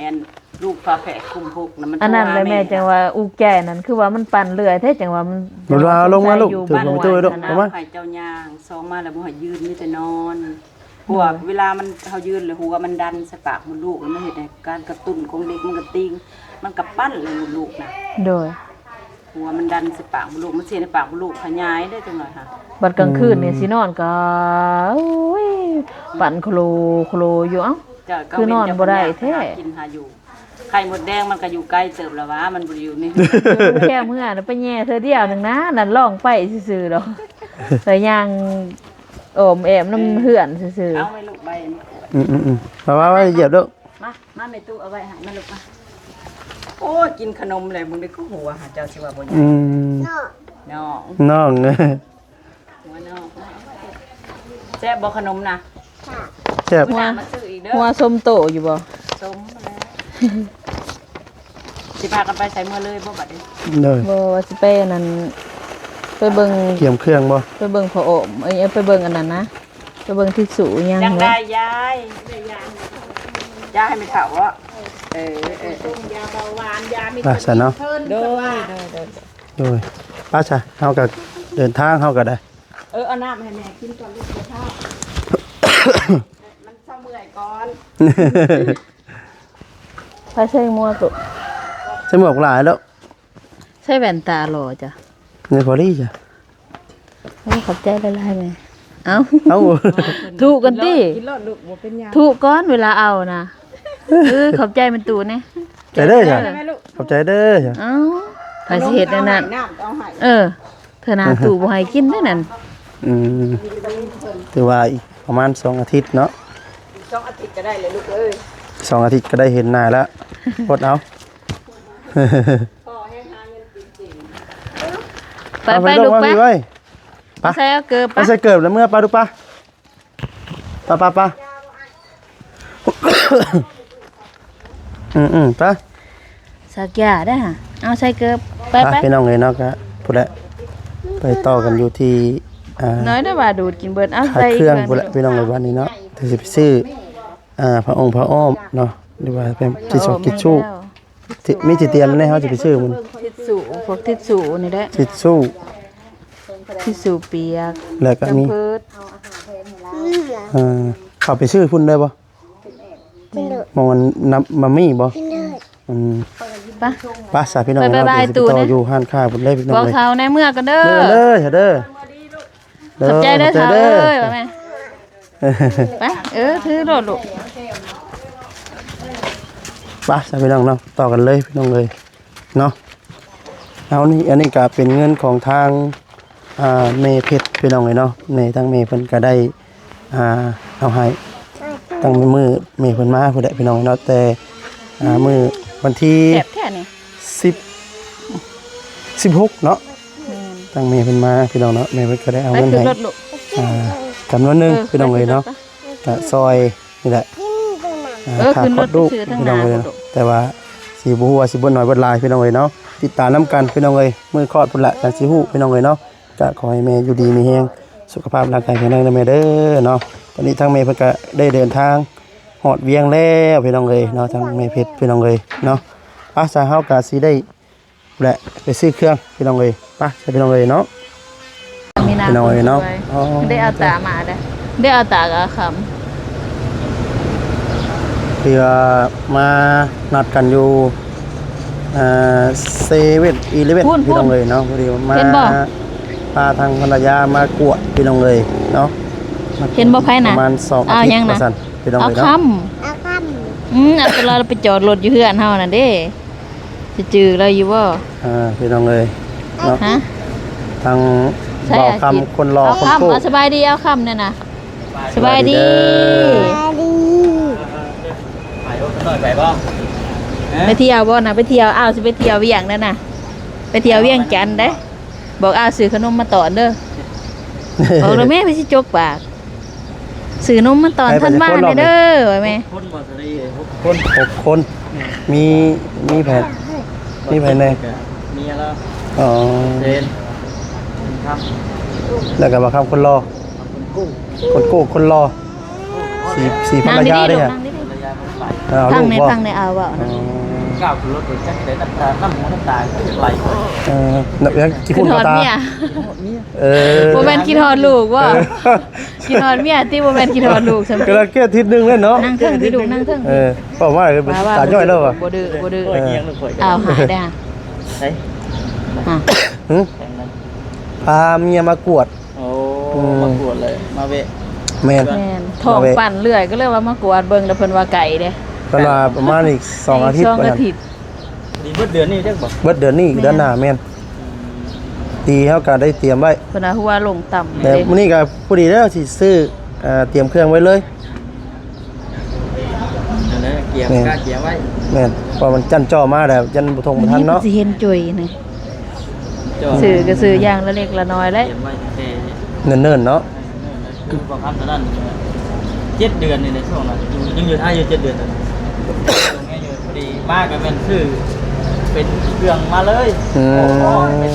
ລູກຝາແຝດຄຸມຫົກນະ ມັນ ອັນນັ້ນແຫຼະແມ່ ໂທຫາແມ່ ຈັ່ງວ່າອຸກໃຈນັ້ນ ຄືວ່າມັນປັ່ນເລື່ອຍແທ້ ຈັ່ງວ່າມັນ ມັນວ່າລົງມາລູກ ຖືກປະຕູໄວ້ລູກ ລົງມາ ໃຫ້ເຈົ້າຍ່າງ ສອງມາແລ້ວບໍ່ໃຫ້ຢືນ ມີແຕ່ນອນ. ເພາະວ່າເວລາມັນ ເຮົາຢືນແລ້ວຫົວມັນດັນໃສ່ປາກມົດລູກ ແລ້ວມັນເຮັດໃຫ້ການກະຕຸ້ນຂອງເດັກມັນກະຕິງ ມັນກະປັ່ນເລີຍມົດລູກນະ. ໂດຍ ຫົວມັນດັນໃສ່ປາກມົດລູກ ມັນຊິເຮັດໃຫ້ປາກມົດລູກຂະຫຍາຍເດ້ ຈັກໜ້ອຍຫາ. ບັດກາງຄືນນີ້ ອືມ ຊິນອນກໍ ໂອ້ຍ ປັ່ນໂຄລໂຄລຢູ່ ເອົ້າ ເຈົ້າ ຄືນອນບໍ່ໄດ້ແທ້ ຫາກິນຫາຢູ່ ໄຂ່ມົດແດງມັນກໍຢູ່ໄກເຕີບແລ້ວຫວາ ມັນບໍ່ໄດ້ຢູ່ໃນ ແຄ່ເມືອນະ ໄປແຍ່ເທື່ອດຽວໜຶ່ງນະ ນັ້ນລອງໄປຊື່ໆດອກ ໄປຍ່າງອ້ອມແອ້ມນຳ ອືມ ເຮືອນຊື່ໆ. ເອົາໄວ້ລູກໃບ ອືມໆໆ ເອົາໄວ້ ໄວ້ຢຽບລູກ ມາ ມາແມ່ຕູ້ເອົາໄວ້ໃຫ້ ມາລູກມາ. ໂອ້ຍ ກິນຂະໜົມແລ້ວ ມຶງໄດ້ຄືຫົວຫາ ເຈົ້າຊິວ່າບໍ່ຍາກ ອືມ ນ້ອງ ນ້ອງ ຫົວນ້ອງ ແຊບບໍ່ຂະໜົມນະ? ແຊບ ມື້ໜ້າມາຊື້ອີກເດີ ຫົວສົມໂຕຢູ່ບໍ່? ສົມແລ້ວ ຊິພາກັນໄປໃສ ເມືອເລີຍບໍ່ບັດນີ້? ໂດຍ ບໍ່ ວ່າຊິໄປອັນນັ້ນ ໄປເບິ່ງ ກຽມເຄື່ອງບໍ່? ໄປເບິ່ງຜ້າອ້ອມ ເອີຍ ໄປເບິ່ງອັນນັ້ນນະ ໄປເບິ່ງທິດຊູ່ຫຍັງ ຢາກໄດ້ ເນາະ ຢາຍ ຢາຍໃຫ້ແມ່ເຖົ້າເບາະ? ເອີ ເອີ ຢາເບົາຫວານ ຢາມີ ວ່າຊັ້ນເນາະ ໂດຍ ໂດຍ ໂດຍ ໂດຍ ໄປຊະ ເຮົາກໍເດີນທາງ ເຮົາກໍໄດ້ ເອີ ເອົານ້ຳໃຫ້ແມ່ກິນກ່ອນລູກ ເຈົ້າ ມັນເຊົາເມື່ອຍກ່ອນ. ໃສ່ໝວກລູກ ໃສ່ໝວກຫຼາຍແລ້ວ ໃສ່ແວ່ນຕາຫຼໍ່ຈ້ະ ນີ້ພໍດີຈ້ະ. ໂອ້ ຂອບໃຈຫຼາຍໆແມ່ ເອົ້າ ເອົ້າ ທຸກັນຕິ ກິນໂລດລູກ ບໍ່ເປັນຫຍັງ ທຸກ່ອນເວລາເອົານະ. ເອີ ຂອບໃຈແມ່ຕູ້ແດ່ ໃຈເດີຈ້ະ ເອີ ຂອບໃຈເດີຈ້ະ. ເອົ້າ ໃຜຊິເຮັດແນວນັ້ນ ນ້ຳເອົາໃຫ້ ເອີ ເທື່ອໜ້າຕູ້ບໍ່ໃຫ້ກິນເດ້ນັ້ນ. ອືມ ຖືວ່າອີກປະມານສອງອາທິດເນາະ ອີກສອງອາທິດກໍໄດ້ແລ້ວລູກເອີຍ ສອງອາທິດກໍໄດ້ເຫັນໜ້າແລ້ວ ອົດເອົາ ໄປ ໄປລູກ ໄປ ໄປ ໃສ່ເກີບ ໄປ ໃສ່ເກີບແລ້ວເມືອ ໄປລູກ ໄປ ໄປ ໄປ ໄປ ອືມໆ ໄປ ສັກຢາໄດ້ຫະ ເອົາໃສ່ເກີບ ໄປ ໄປ ໄປ ພີ່ນ້ອງເອີຍເນາະ ກໍພຸ້ນແຫຼະ ໄປຕໍ່ກັນຢູ່ທີ່ ອ່າ ນ້ອຍໄດ້ວ່າດູດກິນເບິດ ເອົາໃສ່ອີກເຄື່ອງພຸ້ນແຫຼະ ພີ່ນ້ອງເອີຍ ບັດນີ້ເນາະ ທີ່ຊິໄປຊື້ ອ່າ ຜ້າອົງຜ້າອ້ອມເນາະ ຫຼືວ່າເປັນທິດຊົງທິດຊູ້ ມີທີ່ຕຽມແດ່ ເຮົາຈະໄປຊື້ມັນ ທິດຊູ້ ພວກທິດຊູ້ນີ້ແຫຼະ ທິດຊູ້ ທິດຊູ້ປຽກ ແລ້ວກໍມີ ແພມເພີດ ເອີ ເຂົ້າໄປຊື້ພຸ້ນໄດ້ບໍ່? ໝ່ອງອັນນ້ຳມາມີບໍ່? ອືມ ໄປ ໄປຊະພີ່ນ້ອງ ໄປ ໄປ ໄປ ໄປຕໍ່ຢູ່ຮ້ານຄ້າພຸ້ນເລີຍພີ່ນ້ອງເອີຍ ບອກເຖົ້າແດ່ເມືອກ່ອນເດີ ເມືອເດີ ເດີ ຂອບໃຈເດີ ຂອບໃຈເດີ ເຖົ້າເອີຍ ວ່າແມ່ ໄປ ເອີ ຖືໂລດລູກ ໄປຊະພີ່ນ້ອງເນາະ ຕໍ່ກັນເລີຍພີ່ນ້ອງເອີຍເນາະ. ເອົານີ້ ອັນນີ້ກໍເປັນເງິນຂອງທາງ ອ່າ ແມ່ເພັດພີ່ນ້ອງເອີຍເນາະ ແມ່ ທາງແມ່ເພິ່ນກໍໄດ້ ອ່າ ເອົາໃຫ້ຕັ້ງແຕ່ມື້ແມ່ເພິ່ນມາພຸ້ນແຫຼະພີ່ນ້ອງເນາະ ແຕ່ ອ່າ ມື້ວັນທີ ແຊບແທ້ນີ້ ສິບ ສິບຫົກເນາະ ແມ່ນ ທາງແມ່ເພິ່ນມາພີ່ນ້ອງເນາະ ແມ່ເພິ່ນກໍໄດ້ເອົາເງິນໃຫ້ ໄປຂຶ້ນລົດລູກ ອ່າ ຈຳນວນໜຶ່ງພີ່ນ້ອງເອີຍເນາະ ກໍຊ່ອຍນີ້ແຫຼະ ອ່າ ເອີ ຄ່າຄອດລູກພີ່ນ້ອງເອີຍເນາະ ແຕ່ວ່າຊິບໍ່ຮູ້ວ່າຊິເບິດໜ້ອຍເບິດຫຼາຍພີ່ນ້ອງເອີຍເນາະ ຕິດຕາມນຳກັນພີ່ນ້ອງເອີຍ ມື້ຄອດພຸ້ນລະຈັ່ງຊິຮູ້ພີ່ນ້ອງເອີຍເນາະ. ກະຂໍໃຫ້ແມ່ຢູ່ດີມີແຮງ ສຸຂະພາບຮ່າງກາຍແຂງແຮງເດີແມ່ເດີເນາະ. ຕອນນີ້ທາງແມ່ເພິ່ນກະໄດ້ເດີນທາງຮອດວຽງແລ້ວພີ່ນ້ອງເອີຍເນາະ ທາງແມ່ເພັດພີ່ນ້ອງເອີຍເນາະ. ໄປ ຊະ ເຮົາກະຊິໄດ້ແຫຼະ ໄປຊື້ເຄື່ອງພີ່ນ້ອງເອີຍ ໄປ ຊະ ພີ່ນ້ອງເອີຍເນາະ ພີ່ນ້ອງເອີຍເນາະ. ໄດ້ເອົາຕາມາເດີ ໄດ້ເອົາຕາກັບຄຳ ທີ່ວ່າມານັດກັນຢູ່ ອ່າ ເຊເວັນອີເລເວັນ ພີ່ນ້ອງເອີຍເນາະ. ພໍດີມາ ເຫັນບໍ່ ພາທາງພັນລະຍາມາກວດພີ່ນ້ອງເອີຍເນາະ. ເຫັນບໍ່ໃຜນະ ປະມານສອງອາທິດວ່າຊັ້ນພີ່ນ້ອງເອີຍເນາະ. ເອົາຄຳ ເອົາຄຳ ອືມ ເອົາແຕ່ລາວໄປຈອດລົດຢູ່ເຮືອນເຮົານັ້ນເດ້ ຊິຈື່ລາວຢູ່ບໍ່? ອ່າ ພີ່ນ້ອງເອີຍເນາະ ຮະ ທາງບ່າວຄຳຄົນຫຼໍ່ຄົນໂກ້. ສະບາຍດີ ເອົາຄຳແນ່ນະ. ສະບາຍດີ ສະບາຍດີ ໄປບໍ່? ໄປທ່ຽວບໍ່ນະ? ໄປທ່ຽວ ອ້າວ ຊິໄປທ່ຽວວຽງແນ່ນະ ໄປທ່ຽວວຽງຈັນເດ້. ບອກອ້າວຊື້ຂະໜົມມາຕ້ອນເດີ. ບອກແລ້ວແມ່ ໄປຊິຈົກປາກ. ຊື້ໜົມມາຕ້ອນທັນວາແນ່ເດີ ວ່າແມ່. ຄົນບໍ່ສະລີ ຫົກຄົນ ຫົກຄົນ. ມີ ມີໃຜ ມີໃຜແນ່? ເມຍລາວ ອໍ ເຊນ ຄຳ ແລ້ວກໍບ່າວຄຳຄົນຫຼໍ່ ຄົນກູ້ ຄົນກູ້ຄົນຫຼໍ່. ສີ ສີພັນລະຍາເດ້. ເອົາລູກບໍ່? ຟັງແນ່ ຟັງແນ່ ອ້າວເວົ້ານະ. ກ້າວຂຶ້ນລົດເອງ ຈັກໄດ້ນ້ຳຕາ ນ້ຳຫູນ້ຳຕາກໍຢາກໄຫຼ. ເອີ ຢາກຂີ້ຫຸ່ນເຂົ້າຕາ. ເອີ ບໍ່ແມ່ນຄິດຮອດລູກບໍ່? ເອີ ຄິດຮອດເມຍຕິ ບໍ່ແມ່ນຄິດຮອດລູກຊັ້ນຕິ. ກຳລັງແກ້ທິດໜຶ່ງເລີຍເນາະ. ນັ່ງເທິງພີ່ລູກ ນັ່ງເທິງ. ເອີ ເວົ້າວ່າ ເອີ ຕາຍ້ອຍແລ້ວວ່າ ບໍ່ດື້ ບໍ່ດື້. ເອີ ອ້າວ ຫາໄດ້ຫາ. ຫຶ? ພາເມຍມາກວດ. ໂອ້ ອືມ ມາກວດເລີຍ ມາແວະ. ແມ່ນ ແມ່ນ ທ້ອງ ມາແວະ ປັ່ນເລື້ອຍ ກໍເລີຍວ່າມາກວດເບິ່ງ ແຕ່ເພິ່ນວ່າໄກເດ້. ເພິ່ນວ່າປະມານອີກສອງອາທິດ ອີກສອງອາທິດ. ດີ ເບິດເດືອນນີ້ຈັກບໍ່? ເບິດເດືອນນີ້ ແມ່ນ ເດືອນໜ້າ ແມ່ນ. ອືມ ດີ ເຮົາກໍໄດ້ຕຽມໄວ້ ເພິ່ນວ່າຫົວລົງຕ່ຳ. ແຕ່ມື້ນີ້ກໍພໍດີເດີ ຊິຊື້ ເອີ ຕຽມເຄື່ອງໄວ້ເລີຍ. ນັ້ນແຫຼະ ກຽມ ແມ່ນ ກະກຽມໄວ້. ແມ່ນ ເພາະມັນຈັ້ນຈໍ້ມາແລ້ວ ຍັນບໍ່ທົ່ງບໍ່ທັນເນາະ. ນີ້ເພິ່ນຊິເຫັນຈຸ້ຍນີ້ ຈໍ້ ຊື້ກໍຊື້ຢ່າງລະເລັກລະນ້ອຍແຫຼະ ກຽມໄວ້ແຕ່ເນີນໆເນາະ. ຄືບໍ່ຄັນຕອນນັ້ນ ເຈັດເດືອນນີ້ແຫຼະ ຊ່ວງນັ້ນ ຢູ່ ຍັງຢູ່ໄທຢູ່ເຈັດເດືອນນັ້ນ. ພໍດີມາກໍແມ່ນຊື້ເປັນເຄື່ອງມາເລີຍ. ອືມ ໂອ້ໂຫ ເປັນ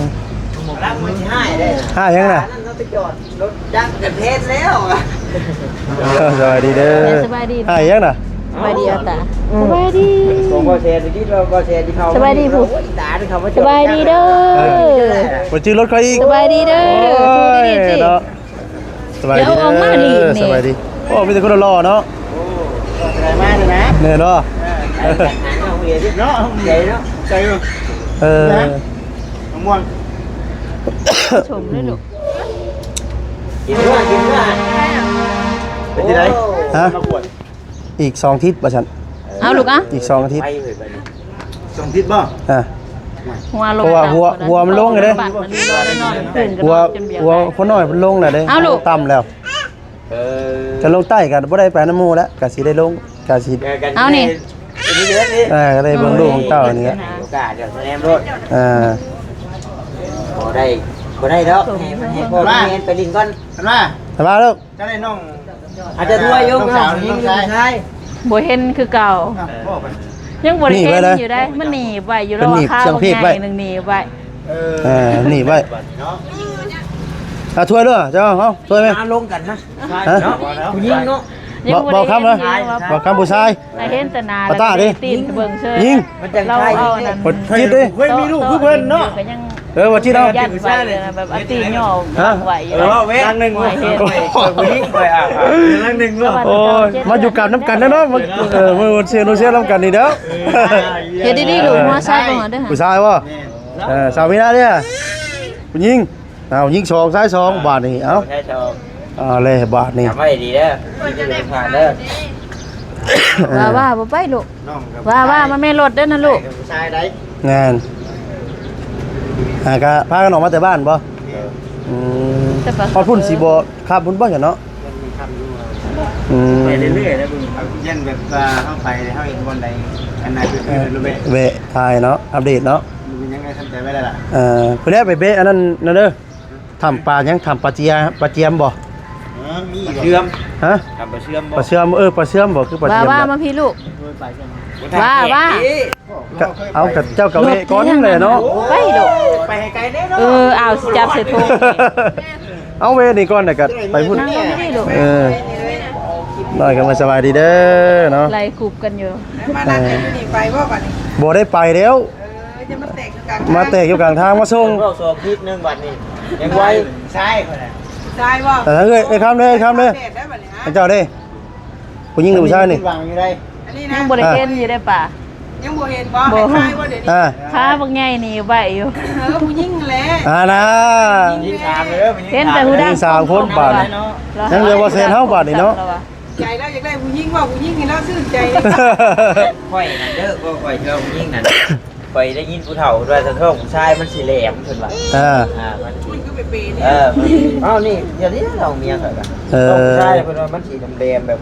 ລ້າງມືຊິຫາຍເດ້. ຫາຫຍັງນະ? ນັ້ນເຮົາໄປຈອດ ລົດຈັກກະເທດແລ້ວ. ເອີ ສະບາຍດີເດີ. ສະບາຍດີ ຫາຫຍັງນະ? ສະບາຍດີອາຕາ. ອືມ ສະບາຍດີ ຂອງບໍ່ແຊນ ທີ່ວ່າບໍ່ແຊນທີ່ເຂົາ ສະບາຍດີຜູ້ ໂອ້ຍ ຕາທີ່ເຂົາມາຈອດ ສະບາຍດີເດີ. ເອີ ບໍ່ຈື່ລົດຂ້ອຍອີກ. ສະບາຍດີເດີ. ໂອ້ຍ ເນາະ ສະບາຍດີເດີ. ສະບາຍດີ. ໂອ້ ມີແຕ່ຄົນຫຼໍ່ໆເນາະ. ໂອ້ ສະບາຍມາກເລີຍນະ. ແມ່ນບໍ່? ເອີ ໄປຫາເຮົາເຮດເນາະ ໃຈເນາະ ໃຈເນາະ. ເອີ ນະ ມະມ່ວງ ຊົມເລີຍລູກ. ກິນດ້ວຍ ກິນດ້ວຍ. ເປັນຈັ່ງໃດ? ຮະ? ມາກວດ ອີກສອງທິດວ່າຊັ້ນ. ເອົາລູກອະ ອີກສອງອາທິດ. ໄປເລີຍບັດນີ້ ສອງທິດບໍ່? ອ່າ ຫົວລົງ ເພາະວ່າຫົວ ຫົວມັນລົງເດ້. ບັດມື້ນີ້ບໍ່ໄດ້ນອນຄືນ ກໍ ຫົວ ນອນຈົນເບຍ ຫົວຄົນນ້ອຍມັນລົງແລ້ວເດ້. ເອົາລູກ ຕ່ຳແລ້ວ. ເອີ ຄັນລົງໃຕ້ກໍບໍ່ໄດ້ໄປນຳໝູ່ແລ້ວ ກໍຊິໄດ້ລົງ ກໍຊິ ເອົານີ້ ເອີ ກໍໄດ້ເບິ່ງລູກເບິ່ງເຕົ້ານີ້ແຫຼະ. ໂອກາດດຽວສະແນມໂລດ. ເອີ ບໍ່ໄດ້ ບໍ່ໄດ້ດອກ ໃຫ້ ໃຫ້ພໍ່ແມ່ໄປຫຼິ້ນກ່ອນ. ມາ ມາລູກ. ເຈົ້າໄດ້ນ້ອງ ອາດຈະຖ້ວຍຢູ່ ນ້ອງສາວ ນ້ອງຊາຍ ບໍ່ເຫັນຄືເກົ່າ. ອ່ະ ບໍ່ໄປ ຍັງບໍ່ໄດ້ເຫັນຢູ່ເດ້. ມັນໜີບໄວ້ຢູ່ ເພິ່ນໜີບ ລາວຄາບັກໃຫຍ່ໜຶ່ງໜີບໄວ້. ເອີ ເອີ ໜີບໄວ້. ອ່ະ ຖ້ວຍເດີ ເຈົ້າ ເອົາຖ້ວຍແມ່. ມາລົງກັນນະ. ຮະ? ຜູ້ຍິງເນາະ. ບໍ່ ບໍ່ຄຳເນາະ ບໍ່ຄຳຜູ້ຊາຍ. ໃຫ້ເຫັນແຕ່ໜ້າ ປາຕ້າເດ້ ຕີນເບິ່ງເຊີຍ. ຍິງ ມັນຈັ່ງ ລາວ ໃຊ່ ເອົາອັນນັ້ນ ບໍ່ຈິດເດ້. ເຄີຍມີລູກຄືເພິ່ນເນາະ. ເອີ ບໍ່ຈິດເອົາ ຍັນໄວ້ນະ ແບບເອົາຕີນຫຍໍ້ ຮະ ໄວ້ຢູ່. ເອີ ເວົ້າແວະ ຫຼັງໜຶ່ງ ເອີ ຜູ້ຍິງໄປ ອ່າ ຫຼັງໜຶ່ງເນາະ. ໂອ້ຍ ມາຢູ່ກັບນຳກັນແລ້ວເນາະ. ເອີ ມາເຊໂນເຊນຳກັນນີ້ເດີ. ເຮັດດີໆລູກ ຫົວຊາຍບໍ່ເດີ. ຜູ້ຊາຍບໍ່? ເອີ ສາວມີນາເດ້ ຜູ້ຍິງ. ເອົາ ຍິງສອງ ຊາຍສອງ ເອີ ບາດນີ້. ເອົາ ຊາຍສອງ ເອົາແລ້ວບາດນີ້ ຈຳໄວ້ດີເດີ ຢູ່ໃນຜ່ານເດີ. ວ່າ ວ່າ ບໍ່ໄປລູກ. ວ່າ ວ່າ ມາແມ່ລົດເດີນະລູກ. ຜູ້ຊາຍໃດ. ແມ່ນ. ອ່າ ກະພາກັນອອກມາແຕ່ບ້ານບໍ່? ເອີ ອືມ ຮອດພຸ້ນຊິບໍ່ຄ່ຳພຸ້ນບໍ່ຊະເນາະ? ອືມ ໄປເລື້ອຍໆ ແລ້ວເບິ່ງ ຢ້ານແບບວ່າເຮົາໄປ ເຮົາເຫັນບ່ອນໃດ ອັນນັ້ນຄື ເອີ ແວະ ແວະຖ່າຍເນາະ ອັບເດດເນາະ. ເປັນຫຍັງໄງ ທຳໃຈໄວ້ແລ້ວລະ. ເອີ ເພິ່ນແລ້ວໄປເບະອັນນັ້ນນະເດີ. ຖ້ຳປາຫຍັງ? ຖ້ຳປາເຈຍ ປາຈຽມບໍ່? ເອີ ມີ ປາເຊື່ອມ. ຮະ? ຖ້ຳປາເຊື່ອມບໍ່? ປາເຊື່ອມ ເອີ ປາເຊື່ອມບໍ່? ຄືປາຈຽມ. ວ່າ ວ່າ ມາພີ້ລູກ. ວ່າ ວ່າ ກະເອົາ ກະເຈົ້າກະເວະກ່ອນແຫຼະເນາະ. ໄປລູກ ໄປໃຫ້ໄກແດ່ເນາະ. ເອີ ເອົາ ຊິຈັບໃສ່ຖົງ. ເອົາ ເວະນີ້ກ່ອນ ແລ້ວກະໄປພຸ້ນ. ນັ່ງຢູ່ນີ້ລູກ. ເອີ ນ້ອຍກໍມາສະບາຍດີເດີເນາະ. ໄລ່ຄຸບກັນຢູ່. ມານັ່ງກັນຢູ່ນີ້ ໄປບໍ່ບັດນີ້? ບໍ່ໄດ້ໄປແລ້ວ. ເອີ ຈະມາແຕກຢູ່ກາງທາງ ມາແຕກຢູ່ກາງທາງມາສົ່ງ. ເວົ້າສອງທິດໜຶ່ງບັດນີ້ ຍັງໄວ. ຊາຍຄົນນະ ຊາຍບໍ່? ເອີ ເອີຍ ເອີຍ ຄຳເດີ ເອີຍ ຄຳເດີ. ແດດໄດ້ບັດນີ້ ເຈົ້າເດ້ ຜູ້ຍິງຫຼືຜູ້ຊາຍນີ້? ຫວັງຢູ່ໃດ. ອັນນີ້ນະ ຍັງບໍ່ໄດ້ເຫັນຢູ່ເດ້ປ້າ. ຍັງບໍ່ເຫັນບໍ່? ບໍ່ ຄາຍບໍ່ດຽວນີ້? ອ່າ ຂາບັກໃຫຍ່ນີ້ໄວຢູ່. ເອີ ຜູ້ຍິງແຫຼະ. ອ່ານະ ຍິງສາມເດີ ເຫັນແຕ່ຜູ້ດຳ. ຍິງສາມຄົນບາດນີ້. ຍັງເຫຼືອບໍ່ແຊນເຮົາບາດນີ້ເນາະ. ໃຈລາວຢາກໄດ້ຜູ້ຍິງ ເວົ້າຜູ້ຍິງໃຫ້ລາວຊື່ນໃຈ. ຂ້ອຍນັ້ນເດີ ຂ້ອຍເຊື່ອຜູ້ຍິງນັ້ນ ຂ້ອຍໄດ້ຍິນຜູ້ເຖົ້າເພິ່ນວ່າ ຖ້າທ້ອງຜູ້ຊາຍມັນຊິແຫຼມ ເພິ່ນວ່າ. ອ່າ ອ່າ ມັນ ມັນຄືເປໆນີ້. ເອີ ມັນ ເອົານີ້ ດຽວນີ້ລອງເມຍຂ້ອຍກະ ເອີ ທ້ອງຜູ້ຊາຍເພິ່ນວ່າມັນຊິແຫຼມແບບ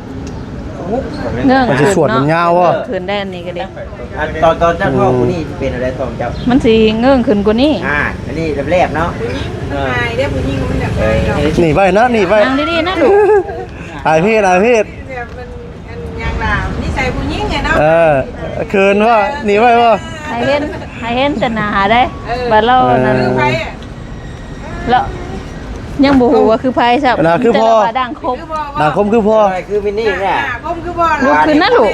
ເງິ້ງ ມັນຊິສວດ ຂຶ້ນເນາະ ມັນຍາວບໍ່? ເອີ ຂຶ້ນໄດ້ອັນນີ້ກໍດີ. ອັນຕອນ ຕອນເຈົ້າທ້ອງຜູ້ນີ້ຊິເປັນແນວໃດທ້ອງເຈົ້າ? ມັນຊິເງິ້ງຂຶ້ນກວ່ານີ້. ອ່າ ອັນນີ້ແຫຼບໆເນາະ. ຜູ້ຍິງມັນອາຍເດ້ ຜູ້ຍິງມັນຢາກອາຍດອກ. ໜີໄວ້ນະ ໜີໄວ້. ນັ່ງດີໆນະລູກ. ອາຍເພດ ອາຍເພດ. ແບບມັນອັນຫຍັງລະ ນິໄສຜູ້ຍິງແຫຼະເນາະ. ເອີ ເຂີນບໍ່? ໜີໄວ້ບໍ່? ໃຫ້ເຫັນ ໃຫ້ເຫັນແຕ່ໜ້າເດ້. ເອີ ບາດລາວນັ້ນ ເອີ ໃຜອະ? ລາວ ຍັງບໍ່ຮູ້ວ່າຄືໃຜຊ້ຳ ອັນນັ້ນຄືພໍ່ ມີແຕ່ວ່າດັ່ງຄົບ ດັ່ງຄົບຄືພໍ່ ຄືມິນນີ້ນີ້ ລຸກຂຶ້ນນະລູກ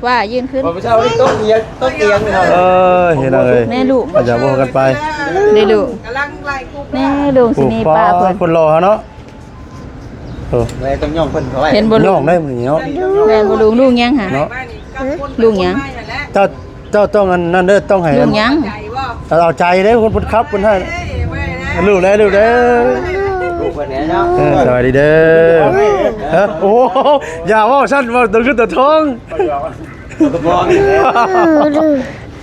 ວ່າຢືນຂຶ້ນ ບໍ່ເຈົ້າຕົກອຽງ ຕົກອຽງ ເອີ ເຫັນເອົາເອີຍ ແມ່ລູກ ເຂົາຈະບໍ່ກັນໄປ ເດ້ລູກ ແມ່ລູກຊິໜີປະເພິ່ນ ຄົນຫຼໍ່ເຮົາເນາະ ໂອ້ ຕ້ອງຍ້ອງເພິ່ນເຂົາໄວ້ ເຫັນບໍ່ລູກ ຍ້ອງໄດ້ມື້ນີ້ເນາະ ແມ່ນບໍ່ລຸງ ລຸງຫຍັງຫະ ເນາະ ລຸງຫຍັງ ເຈົ້າ ເຈົ້າຕ້ອງອັນນັ້ນເດີ ຕ້ອງໃຫ້ລຸງຫຍັງ ເອົາໃຈເດີ ຄົນເພິ່ນຂັບເພິ່ນໃຫ້ ລູກເດີ ລູກເດີ ລູກເພິ່ນແຫຼະເນາະ ເອີ ສະບາຍດີເດີ ເອີ ໂອ້ ຢ່າເວົ້າຊັ້ນ ເວົ້າຕົວເງິນຕົວທອງ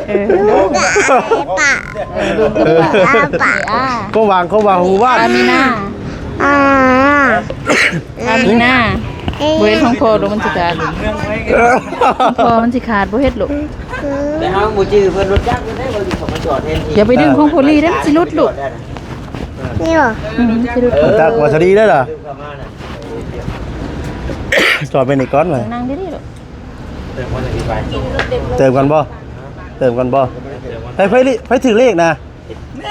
ເອີ ເອີ ເອີ ເອີ ຄວາມຫວັງ ຄວາມຫວັງຂອງໝູ່ບ້ານ ອາມີນາ ອາ ອາມີນາ ບໍ່ເຮັດຂອງພໍ່ລູກ ມັນຊິຂາດ ຂອງພໍ່ມັນຊິຂາດ ບໍ່ເຮັດລູກ ແຕ່ເຮົາບໍ່ຈື່ເພິ່ນ ລົດຈັກເພິ່ນໄດ້ບໍ່ ເຂົາມາຈອດແທນທີ່ ຢ່າໄປດຶງຂອງພໍ່ລີເດ້ ມັນຊິຫຼຸດລູກ ນີ້ບໍ່ ອືມ ມັນຊິຫຼຸດ ເອີ ຈັກວ່າສະດີໄດ້ລະ ຈອດໄປນີ້ກ່ອນ ນັ່ງດີໆລູກ ເຕີມກ່ອນບໍ່? ເຕີມກ່ອນບໍ່? ໃຜ ໃຜ ໃຜຖືກເລກນະ?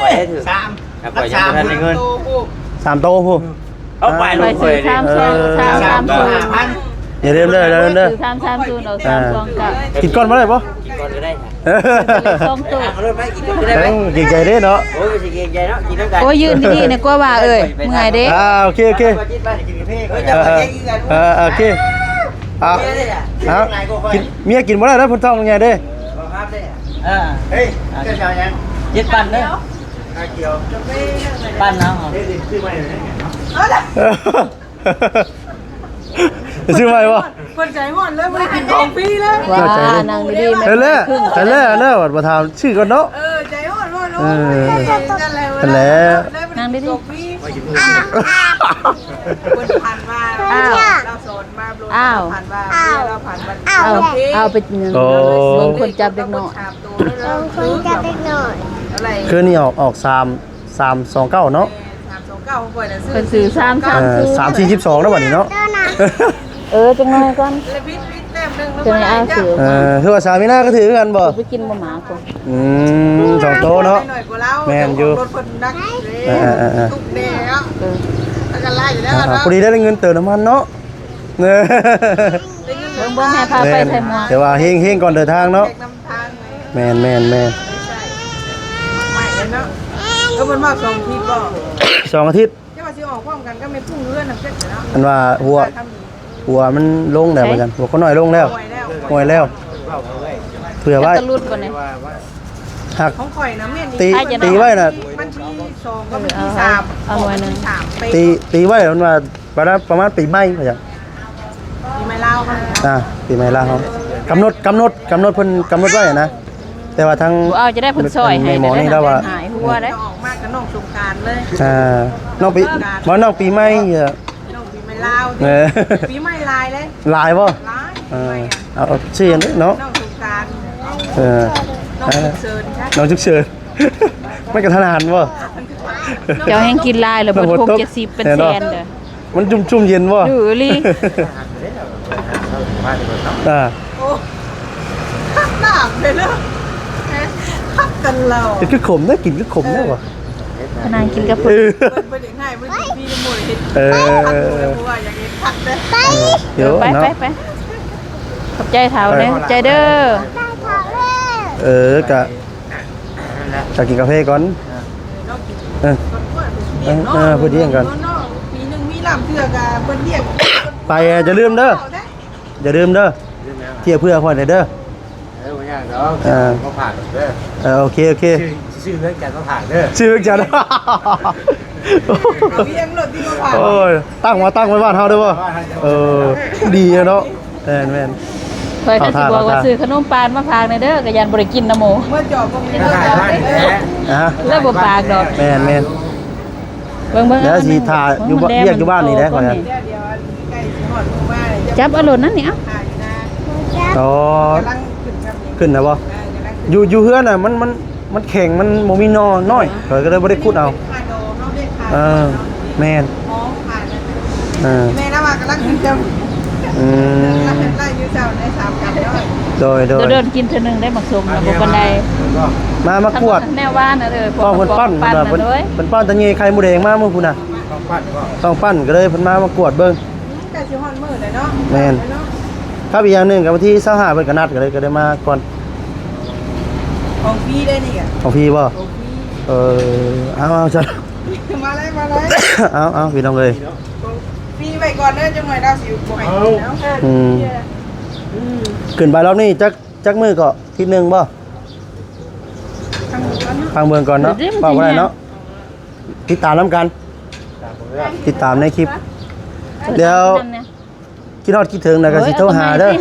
ຂ້ອຍໄດ້ຖືກ ສາມ ຂ້ອຍຍັງບໍ່ທັນໄດ້ເງິນ ສາມໂຕພຸ້ນ ເອົາໄປ ຂ້ອຍຊື້ ສາມ ເອີ ສາມ ສາມ ຢ່າລືມເດີ ຢ່າລືມເດີ ຊື້ສາມສາມສູນ ອອກສາມສອງເກົ້າ ກິນກ່ອນບໍ່ໄດ້ບໍ່? ກິນກ່ອນກໍໄດ້ ສອງໂຕ ເອີ ເກງໃຈເດ້ເນາະ ໂອ້ຍ ຊິເກງໃຈເນາະ ກິນນຳກັນ ໂອ້ຍ ຢືນດີໆນະ ກວ່າວ່າເອີຍ ເມື່ອຍເດ້ ອ່າ ໂອເຄ ໂອເຄ ເອີ ເອີ ເອີ ໂອເຄ ອ່າ ກິນ ເມຍກິນບໍ່ໄດ້ເດີ ເພິ່ນທ້ອງໃຫຍ່ເດ້ ເອີ ເອີ ເຈັດປັນເດີ ປັນເອົາ ເອີ ຊື້ໃໝ່ບໍ່? ເພິ່ນໃຈຮ້ອນເລີຍ ບໍ່ໄດ້ກິນຂອງຟຣີເລີຍ ວ່າ ນັ່ງດີໆ ເຫັນແລ້ວ ເຫັນແລ້ວ ອັນນັ້ນບັດມາຖາມຊື້ກ່ອນເນາະ ເອີ ໃຈຮ້ອນ ເອີ ນັ້ນແຫຼະ ນັ່ງດີໆ ເພິ່ນຜ່ານມາ ອ້າວ ລາວສອນມາ ອ້າວ ຜ່ານມາ ລາວຜ່ານມາ ອ້າວ ເອົາໄປ ໂອ້ ເບິ່ງຄົນຈັບເດັກນ້ອຍ ຄົນຈັບເດັກນ້ອຍ ຄືນີ້ອອກ ອອກສາມ ສາມສອງເກົ້າເນາະ ເພິ່ນຊື້ສາມສາມສູນ ເອີ ສາມສີ່ສິບສອງແລ້ວບັດນີ້ເນາະ ເອີ ຈັກໜ້ອຍກ່ອນ ຈັ່ງໃດອ້າຍຊື້ ເອີ ຄືວ່າສາມີນາກໍຖືກຄືກັນບໍ່ ໄປກິນບໍ່ໝາກ ອືມ ສອງໂຕເນາະ ແມ່ນຢູ່ ເອີ ເອີ ເອີ ເອີ ພໍດີໄດ້ເງິນເຕີມນ້ຳມັນເນາະ ເບິ່ງໆ ໃຫ້ພາໄປໃສ່ໝວກ ແມ່ນ ແຕ່ວ່າເຮງໆ ກ່ອນເດີນທາງເນາະ ແມ່ນໆໆ ເອີ ເພິ່ນວ່າສອງອາທິດບໍ່? ສອງອາທິດ ເຈົ້າວ່າຊິອອກພ້ອມກັນກັບແມ່ປຸ້ງເຮືອນນຳເຈັດເນາະ ອັນວ່າຫົວ ຫົວມັນລົງແລ້ວວ່າຊັ້ນ ຫົວຄົນນ້ອຍລົງແລ້ວ ຫ້ອຍແລ້ວ ເພື່ອໄວ້ ຕະຫຼຸດບໍ່ນີ້ ຫາກ ຂອງຂ້ອຍນະແມ່ນ ຕີ ຕີໄວ້ນະ ວັນທີສອງກັບວັນທີສາມ ເອົາ ເອົາໜ່ວຍໜຶ່ງ ວັນທີສາມ ຕີ ຕີໄວ້ມັນວ່າ ປະມານ ປະມານປີໃໝ່ວ່າຊັ້ນ ປີໃໝ່ລາວ ອ່າ ປີໃໝ່ລາວ ກຳນົດ ກຳນົດ ກຳນົດເພິ່ນກຳນົດໄວ້ນະ ແຕ່ວ່າທາງ ບໍ່ເອົາຈະໄດ້ເພິ່ນຊ່ອຍໃຫ້ ແມ່ໝໍນີ້ລາວວ່າ ຫາຍຫົວໄດ້ ອອກມາກັບນ້ອງສົງການເລີຍ ອ່າ ນ້ອງປີ ບໍ່ ນ້ອງປີໃໝ່ ນ້ອງປີໃໝ່ລາວ ເອີ ປີໃໝ່ຫຼາຍເລີຍ ຫຼາຍບໍ່? ຫຼາຍ ເອີ ເອົາຊື່ເນາະ ນ້ອງສົງການ ເອີ ນ້ອງສຸກເສີນ ນ້ອງສຸກເສີນ ມັນກະທັນຫັນບໍ່? ເຈົ້າແຮ່ງກິນຫຼາຍແລ້ວ ເບິດຫົກເຈັດສິບເປັນແສນເດີ ມັນຈຸ່ມໆເຢັນບໍ່? ເອີ ອີ່ຫຼີ ອ່າ ໂອ້ ຄັກນ້ຳເລີຍເນາະ ຄັກກັນເລົ່າ ກິນຄືຂົມເດີ ກິນຄືຂົມເດີວ່າ ຂະໜາດກິນກັບເພິ່ນ ເອີ ເພິ່ນ ເພິ່ນຢາກໃຫ້ເພິ່ນກິນຟຣີນຳໝູ່ເຮັດ ເອີ ຄັກເລີຍ ເພາະວ່າຢາກເຮັດຄັກເດີ ເອີ ໄປ ເນາະ ໄປ ໄປ ຂອບໃຈທ້າວເດີ ຂອບໃຈເດີ ເອີ ກະ ຈະກິນກາເຟກ່ອນ ເອີ ເອີ ເອີ ເພິ່ນລ້ຽງກ່ອນ ປີໜຶ່ງມີລຳເທື່ອກະເພິ່ນລ້ຽງ ໄປ ຢ່າລືມເດີ ຢ່າລືມເດີ ທ່ຽວເພື່ອຂ້ອຍແດ່ເດີ ເອີ ບໍ່ຍາກດອກ ເອີ ມາຝາກເດີ ເອີ ໂອເຄ ໂອເຄ ຊື້ ຊື້ເຮືອນຈັນມາຝາກເດີ ຊື້ເຮືອນຈັນ ເອົາວຽງໂລດທີ່ມາຝາກ ໂອ້ຍ ຕັ້ງມາ ຕັ້ງໄວ້ບ້ານເຮົາເດີບໍ່ ເອີ ດີເນາະ ແມ່ນໆ ຂ້ອຍກໍຊິບອກວ່າຊື້ຂະໜົມປານມາຝາກແດ່ເດີ ກໍຢ້ານບໍ່ໄດ້ກິນນຳໝູ່ ເມື່ອຈອບບໍ່ມີເງິນ ອ່າ ແລ້ວບໍ່ຝາກດອກ ແມ່ນໆ ເບິ່ງໆ ແລ້ວຊິຖ້າຢູ່ ວຽກຢູ່ບ້ານນີ້ແຫຼະຂ້ອຍ ຈັບເອົາໂລດນັ້ນນີ້ ເອົາ ອໍ ຂຶ້ນນະບໍ່ ຢູ່ ຢູ່ເຮືອນນະ ມັນ ມັນ ມັນແຂງ ມັນບໍ່ມີໜໍ່ນ້ອຍ ຂ້ອຍກໍເລີຍບໍ່ໄດ້ຂຸດເອົາ ເອີ ແມ່ນ ເອີ ແມ່ນວ່າກຳລັງຂຶ້ນເຈົ້າ ອືມ ລາວເຮັດໄລ່ຢູ່ເຈົ້າໃນສາມກັນເນາະ ໂດຍໆ ໂດນໆ ກິນເທື່ອໜຶ່ງໄດ້ໝາກສົ້ມນະ ບໍ່ປານໃດ ມາ ມາກວດ ແນວຫວານນະ ເອີ ເພາະເພິ່ນປັ່ນ ເພິ່ນວ່າເພິ່ນ ເພິ່ນປັ່ນແຕ່ເຫຍື້ອໄຂ່ໝູແດງມາມື້ພຸ້ນນະ ຕ້ອງປັ່ນກໍ ຕ້ອງປັ່ນ ກໍເລີຍເພິ່ນມາ ມາກວດເບິ່ງ ໃກ້ຊິຮອດມື້ແລ້ວເນາະ ແມ່ນ ກັບອີກຢ່າງໜຶ່ງກໍວັນທີຊາວຫ້າເພິ່ນກໍນັດ ກໍເລີຍ ກໍໄດ້ມາກ່ອນ ຂອງຟຣີເດ້ນີ້ ຂອງຟຣີບໍ່? ຂອງຟຣີ ເອີ ເອົາໆ ຊັ້ນ ມາເລີຍ ມາເລີຍ ເອົາໆ ພີ່ນ້ອງເອີຍ ຂອງຟຣີໄວ້ກ່ອນເດີ ຈັກໜ່ອຍລາວຊິບໍ່ໃຫ້ກິນເອົາ ອືມ ອືມ ຂຶ້ນໄປລອບນີ້ຈັກ ຈັກມື້ກໍ ທິດໜຶ່ງບໍ່? ຟັງເບິ່ງກ່ອນເນາະ ເວົ້າບໍ່ໄດ້ເນາະ ຕິດຕາມນຳກັນ ຕິດຕາມໃນຄລິບ ດຽວ ຄິດຮອດຄິດເຖິງແລ້ວກໍຊິໂທຫາເດີ ເ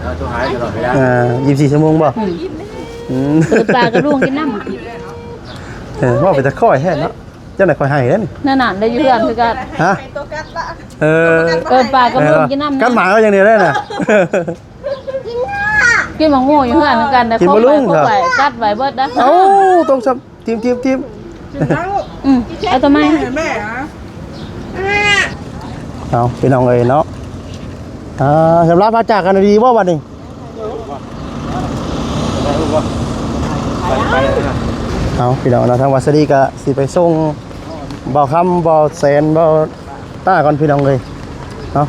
ອີ ໂທຫາຕະຫຼອດເວລາ ອ່າ ຊາວສີ່ຊົ່ວໂມງບໍ່? ອືມ ອືມ ເປີດປາກະລຸງກິນນ້ຳ ເອີ ເວົ້າເປັນຕາຂ້ອຍແທ້ເນາະ ຈັ່ງໃດຂ້ອຍໃຫ້ເດ້ນີ້ ນັ້ນໆ ໄດ້ຢູ່ເຮືອນຄືກັນ ຮະ ເອີ ເອີ ເປີດປາກະລຸງກິນນ້ຳ ກັດໝາກເອົາຢ່າງດຽວເດ້ນະ ກິນໝາກໂມຢູ່ເຮືອນຄືກັນ ແຕ່ ກິນບໍ່ລຸງ ຂອງໄວ້ ກັດໄວ້ເບິດນະ ເອົ້າ ຕົກຊ້ຳ ທີມໆໆ ກິນແລ້ວລູກ ອືມ ເອົາໂຕໃໝ່ ໃຫ້ແມ່ນະ ເອົາ ພີ່ນ້ອງເອີຍເນາະ ອ່າ ສຳລັບພາຈາກກັນດີບໍ່ບັດນີ້ ເອົາ ພີ່ນ້ອງເນາະ ທາງວາສະດີກະຊິໄປສົ່ງບ່າວຄຳ ບ່າວແສນ ບ່າວ ຕາກ່ອນພີ່ນ້ອງເອີຍເນາະ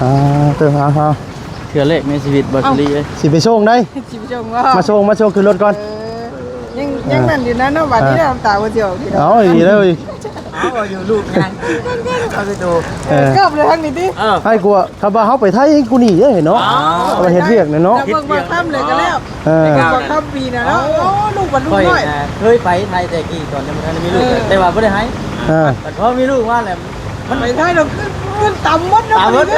ອ່າ ເຕີມຫາເຮົາ ເທື່ອແລກໃນຊີວິດ ເອົ້າ ບໍ່ສະລີເອີຍ ຊິໄປສົ່ງໃດ ຊິໄປສົ່ງບໍ່ ມາສົ່ງ ມາສົ່ງຂຶ້ນລົດກ່ອນ ເອີ ຍັງ ຍັງນັ້ນຢູ່ນະເນາະ ບາດນີ້ນ້ຳຕາບໍ່ຊິອອກ ເອົາ ອີກແລ້ວອີກ ເອົາຢູ່ລູກຍັງ ເອົາໄປໂຕ ເອີ ເກີບເລີຍທາງນີ້ຕິ ເອີ ໃຫ້ກວ່າ ຄັນວ່າເຮົາໄປໄທ ໃຫ້ກູນີ້ເດ້ເນາະ ເອົາ ເອົາໄປເຮັດວຽກແນ່ເນາະ ເບິ່ງວ່າຄຳເລີຍກໍແລ້ວ ເອີ ບໍ່ຄຳປີນະເນາະ ໂອ້ ລູກບັດລຸງນ້ອຍ ຂ້ອຍນະເຄີຍໄປໄທແຕ່ກີ້ຕອນຍັງບໍ່ທັນໄດ້ມີລູກ ເອີ ແຕ່ວ່າບໍ່ໄດ້ໃຫ້ ເອີ ບັດພໍມີລູກມາແລ້ວ ມັນໄປໄທແລ້ວ ເງິນ ເງິນຕຳໝົດເນາະ ຕຳໝົດ ແ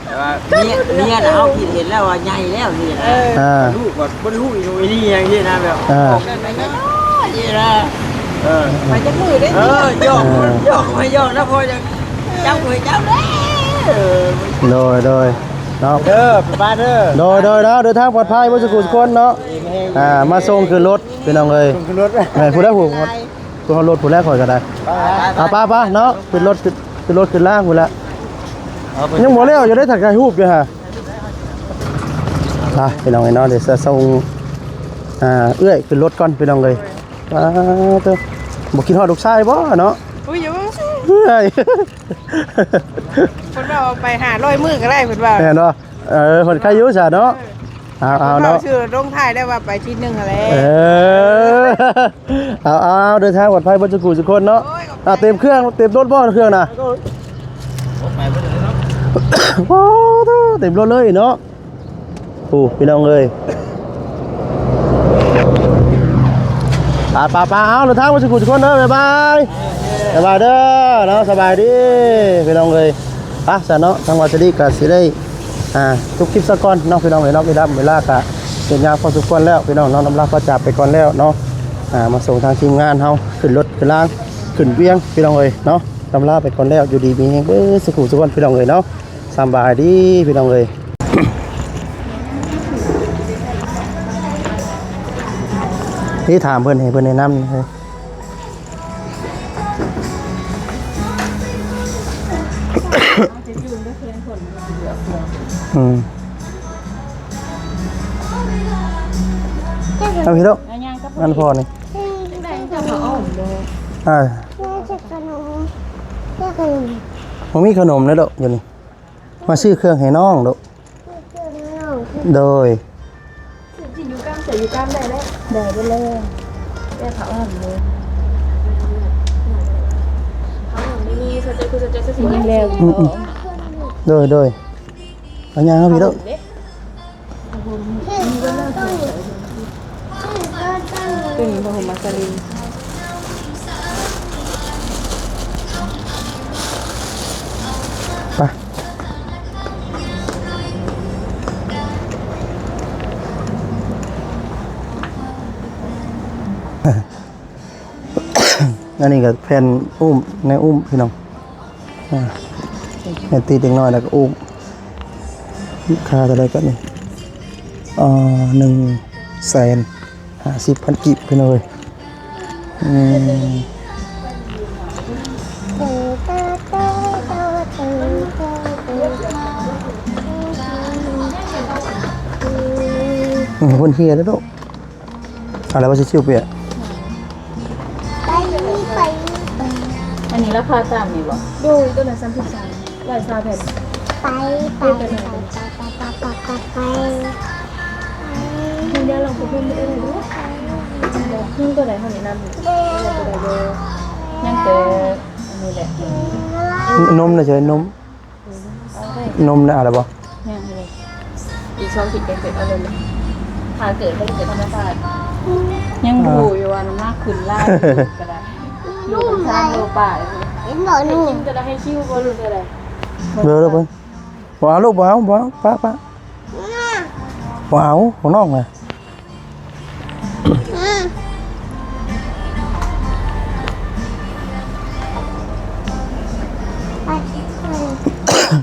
ຕ່ວ່າເມຍ ເມຍນະເຮົາຄິດເຫັນແລ້ວວ່າໃຫຍ່ແລ້ວນີ້ນະ ເອີ ອ່າ ລູກກໍບໍ່ໄດ້ຮູ້ອີ່ຫຍັງນີ້ນະ ແບບ ອ່າ ອອກແບບນັ້ນເນາະ ນີ້ນະ ເອີ ໄປຈັກມື້ເດ້ ເອີ ຫຍອກ ເອີ ຫຍອກ ໃຫ້ຫຍອກນະ ພໍຈະ ເຈົ້າເອີຍເຈົ້າເດີ ໂດຍ ໂດຍ ເນາະ ເດີ ໄປບ້ານເດີ ໂດຍ ໂດຍ ເນາະ ເດີນທາງປອດໄພເບິດສູ່ຜູ້ສູ່ຄົນເນາະ ອ່າ ມາສົ່ງຂຶ້ນລົດພີ່ນ້ອງເອີຍ ສົ່ງຂຶ້ນລົດ ແມ່ນ ຜູ້ໃດຜູ້ ຂຶ້ນຮອດລົດພຸ້ນແຫຼະ ຂ້ອຍກໍໄດ້ ໄປໆໆ ເນາະ ຂຶ້ນລົດ ຂຶ້ນ ຂຶ້ນລົດຂຶ້ນລາງພຸ້ນແຫຼະ ຍັງບໍ່ແລ້ວຢູ່ເດ້ ຖ່າຍຮູບຢູ່ຫາ ອ່ະ ພີ່ນ້ອງເອີຍເນາະ ດຽວຈະສົ່ງ ອ່າ ເອື້ອຍຂຶ້ນລົດກ່ອນພີ່ນ້ອງເອີຍ ອ່າ ເຕີ ບໍ່ຄິດຮອດລູກຊາຍບໍ່ເນາະ? ອຸ້ຍ ເອີຍ ເພິ່ນວ່າເອົາໄປຫ້າຮ້ອຍມື້ກໍໄດ້ ເພິ່ນວ່າ ແມ່ນບໍ່? ເອີ ເພິ່ນໄຄຢູ່ຊະເນາະ ເອີ ເອົາໆ ເນາະ ເພິ່ນເວົ້າຊື່ລົງທ້າຍໄດ້ວ່າໄປທີໜຶ່ງຫັ້ນແຫຼະ ເອີ ເອົາໆ ເດີນທາງປອດໄພເບິດສູ່ຜູ້ສູ່ຄົນເນາະ ໂອ້ຍ ຂອບໃຈ ອ່າ ເຕັມເຄື່ອງ ເຕັມລົດບໍ່ເຄື່ອງນະ? ໂອ້ໂຫ ເຕັມລົດເລີຍເນາະ ໂອ້ ພີ່ນ້ອງເອີຍ ໄປໆໆ ເອົາ ເດີນທາງມາສູ່ຜູ້ສູ່ຄົນເດີ ບາຍບາຍ ບາຍບາຍເດີເນາະ ສະບາຍດີພີ່ນ້ອງເອີຍ ໄປຊະເນາະ ທາງວາສະດີກະຊິໄດ້ ອ່າ ຈົບຄລິບຊະກ່ອນເນາະ ພີ່ນ້ອງເອີຍເນາະ ເວລາ ເວລາກະເປັນຍາມພໍສົມຄວນແລ້ວ ພີ່ນ້ອງເນາະ ລຳລາຂໍຈາກໄປກ່ອນແລ້ວເນາະ ອ່າ ມາສົ່ງທາງທີມງານເຮົາຂຶ້ນລົດຂຶ້ນລາງ ຂຶ້ນວຽງ ພີ່ນ້ອງເອີຍເນາະ ລຳລາໄປກ່ອນແລ້ວ ຢູ່ດີມີແຮງເບິດສູ່ຜູ້ສູ່ຄົນ ພີ່ນ້ອງເອີຍເນາະ ສະບາຍດີພີ່ນ້ອງເອີຍ ນີ້ຖາມເພິ່ນ ໃຫ້ເພິ່ນແນະນຳ ອືມ ເອົາພີ່ລູກ ອັນພໍ່ນີ້ ອ່າ ບໍ່ມີຂະໜົມເດ້ລູກ ຢູ່ນີ້ ມາຊື້ເຄື່ອງໃຫ້ນ້ອງລູກ ໂດຍ ໂດຍ ໂດຍ ເອົາຫຍັງເອົາພີ່ລູກ ເປັນຜ້າຫົ່ມມັດສະລິນ ໄປ ອັນນີ້ກໍແຜ່ນອຸ້ມ ໃນອຸ້ມ ພີ່ນ້ອງ ອ່າ ແມ່ນຕີເດັກນ້ອຍແລ້ວກໍອຸ້ມ ລາຄາເທົ່າໃດກໍນີ້ ອ່າ ໜຶ່ງແສນຫ້າສິບພັນກີບ ພີ່ນ້ອງເອີຍ ອືມ ໂດ ເພິ່ນເຮແລ້ວລູກ. ອາ ແລ້ວວ່າຊິຊິວເປຍ. ໄປ ໄປ ອັນນີ້ລາຄາຕາມນີ້ບໍ່? ໂດຍ ໂຕນັ້ນສາມສິບສາມ ຮ້ອຍຊາວແຜ່ນ. ໄປ ໄປ ໄປ ໄປ ໄປ ໄປ ໄປ ໄປ ມັນຢາກລອງໄປເບິ່ງເດີ. ເບິ່ງໂຕໃດເຮົາແນະນຳ ໂຕໃດເດີ. ຍັງແຕ່ອັນນີ້ແຫຼະ ນົມນະ ໃສ່ນົມ. ເອົາໄດ້ ນົມນະ ເອົາແລ້ວບໍ່? ຍັງເລີຍ ອີກສອງທິດກໍເກັບເອົາເລີຍ. ຖ້າເກີດ ມັນເກີດທຳມະຊາດ. ຍັງບໍ່ຮູ້ຢູ່ວ່ານ້ຳໜັກຂຶ້ນຫຼາຍ ກໍໄດ້ ຢູ່ກັນສາມໂລປາຍ. ເຫັນບໍ່ໜູ? ກິນກໍໄດ້ ໃຫ້ຄິວບໍ່ ຫຼື ແນວໃດ? ເບິ່ງ ເບິ່ງ ບໍ່ເອົາລູກ ບໍ່ເອົາ ບໍ່ເອົາ ປະ ປະ ບໍ່ເອົາຂອງນ້ອງນະ.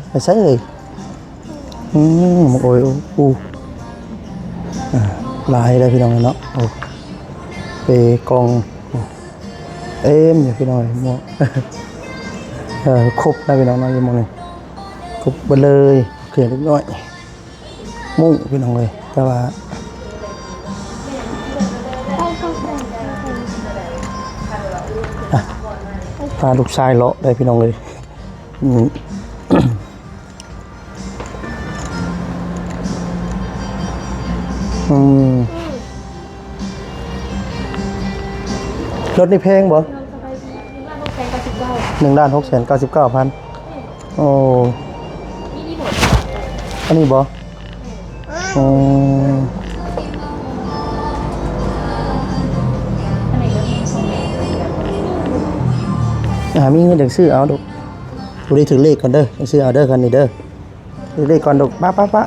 ໄປໃສເອີຍ? ອືມ ໂອ້ຍ ໂອ້ ອ່າ ຫຼາຍເດ້ພີ່ນ້ອງເນາະ. ໂອ້ ເປກອງ ໂອ້ ເຕັມຢູ່ພີ່ນ້ອງເອີຍ. ເອີ ຄົບນະພີ່ນ້ອງເນາະ ຢູ່ໝ່ອງນີ້ ຄົບເບິດເລີຍ ເຄື່ອງເລັກນ້ອຍ. ມຸ້ງພີ່ນ້ອງເອີຍ ແຕ່ວ່າ ອ່ະ ພາລູກຊາຍເລາະໄດ້ພີ່ນ້ອງເອີຍ. ອືມ ອືມ ລົດນີ້ແພງບໍ່? ໜຶ່ງລ້ານຫົກແສນເກົ້າສິບເກົ້າພັນ. ໂອ້ ອັນນີ້ບໍ່? ໂອ້ ອ່າ ມີເງິນຈັ່ງຊື້ເອົາລູກ. ຜູ້ໃດຖືກເລກກ່ອນເດີ ຈັ່ງຊື້ເອົາເດີ ຄັນນີ້ເດີ. ເລກກ່ອນລູກ ປະ ປະ ປະ.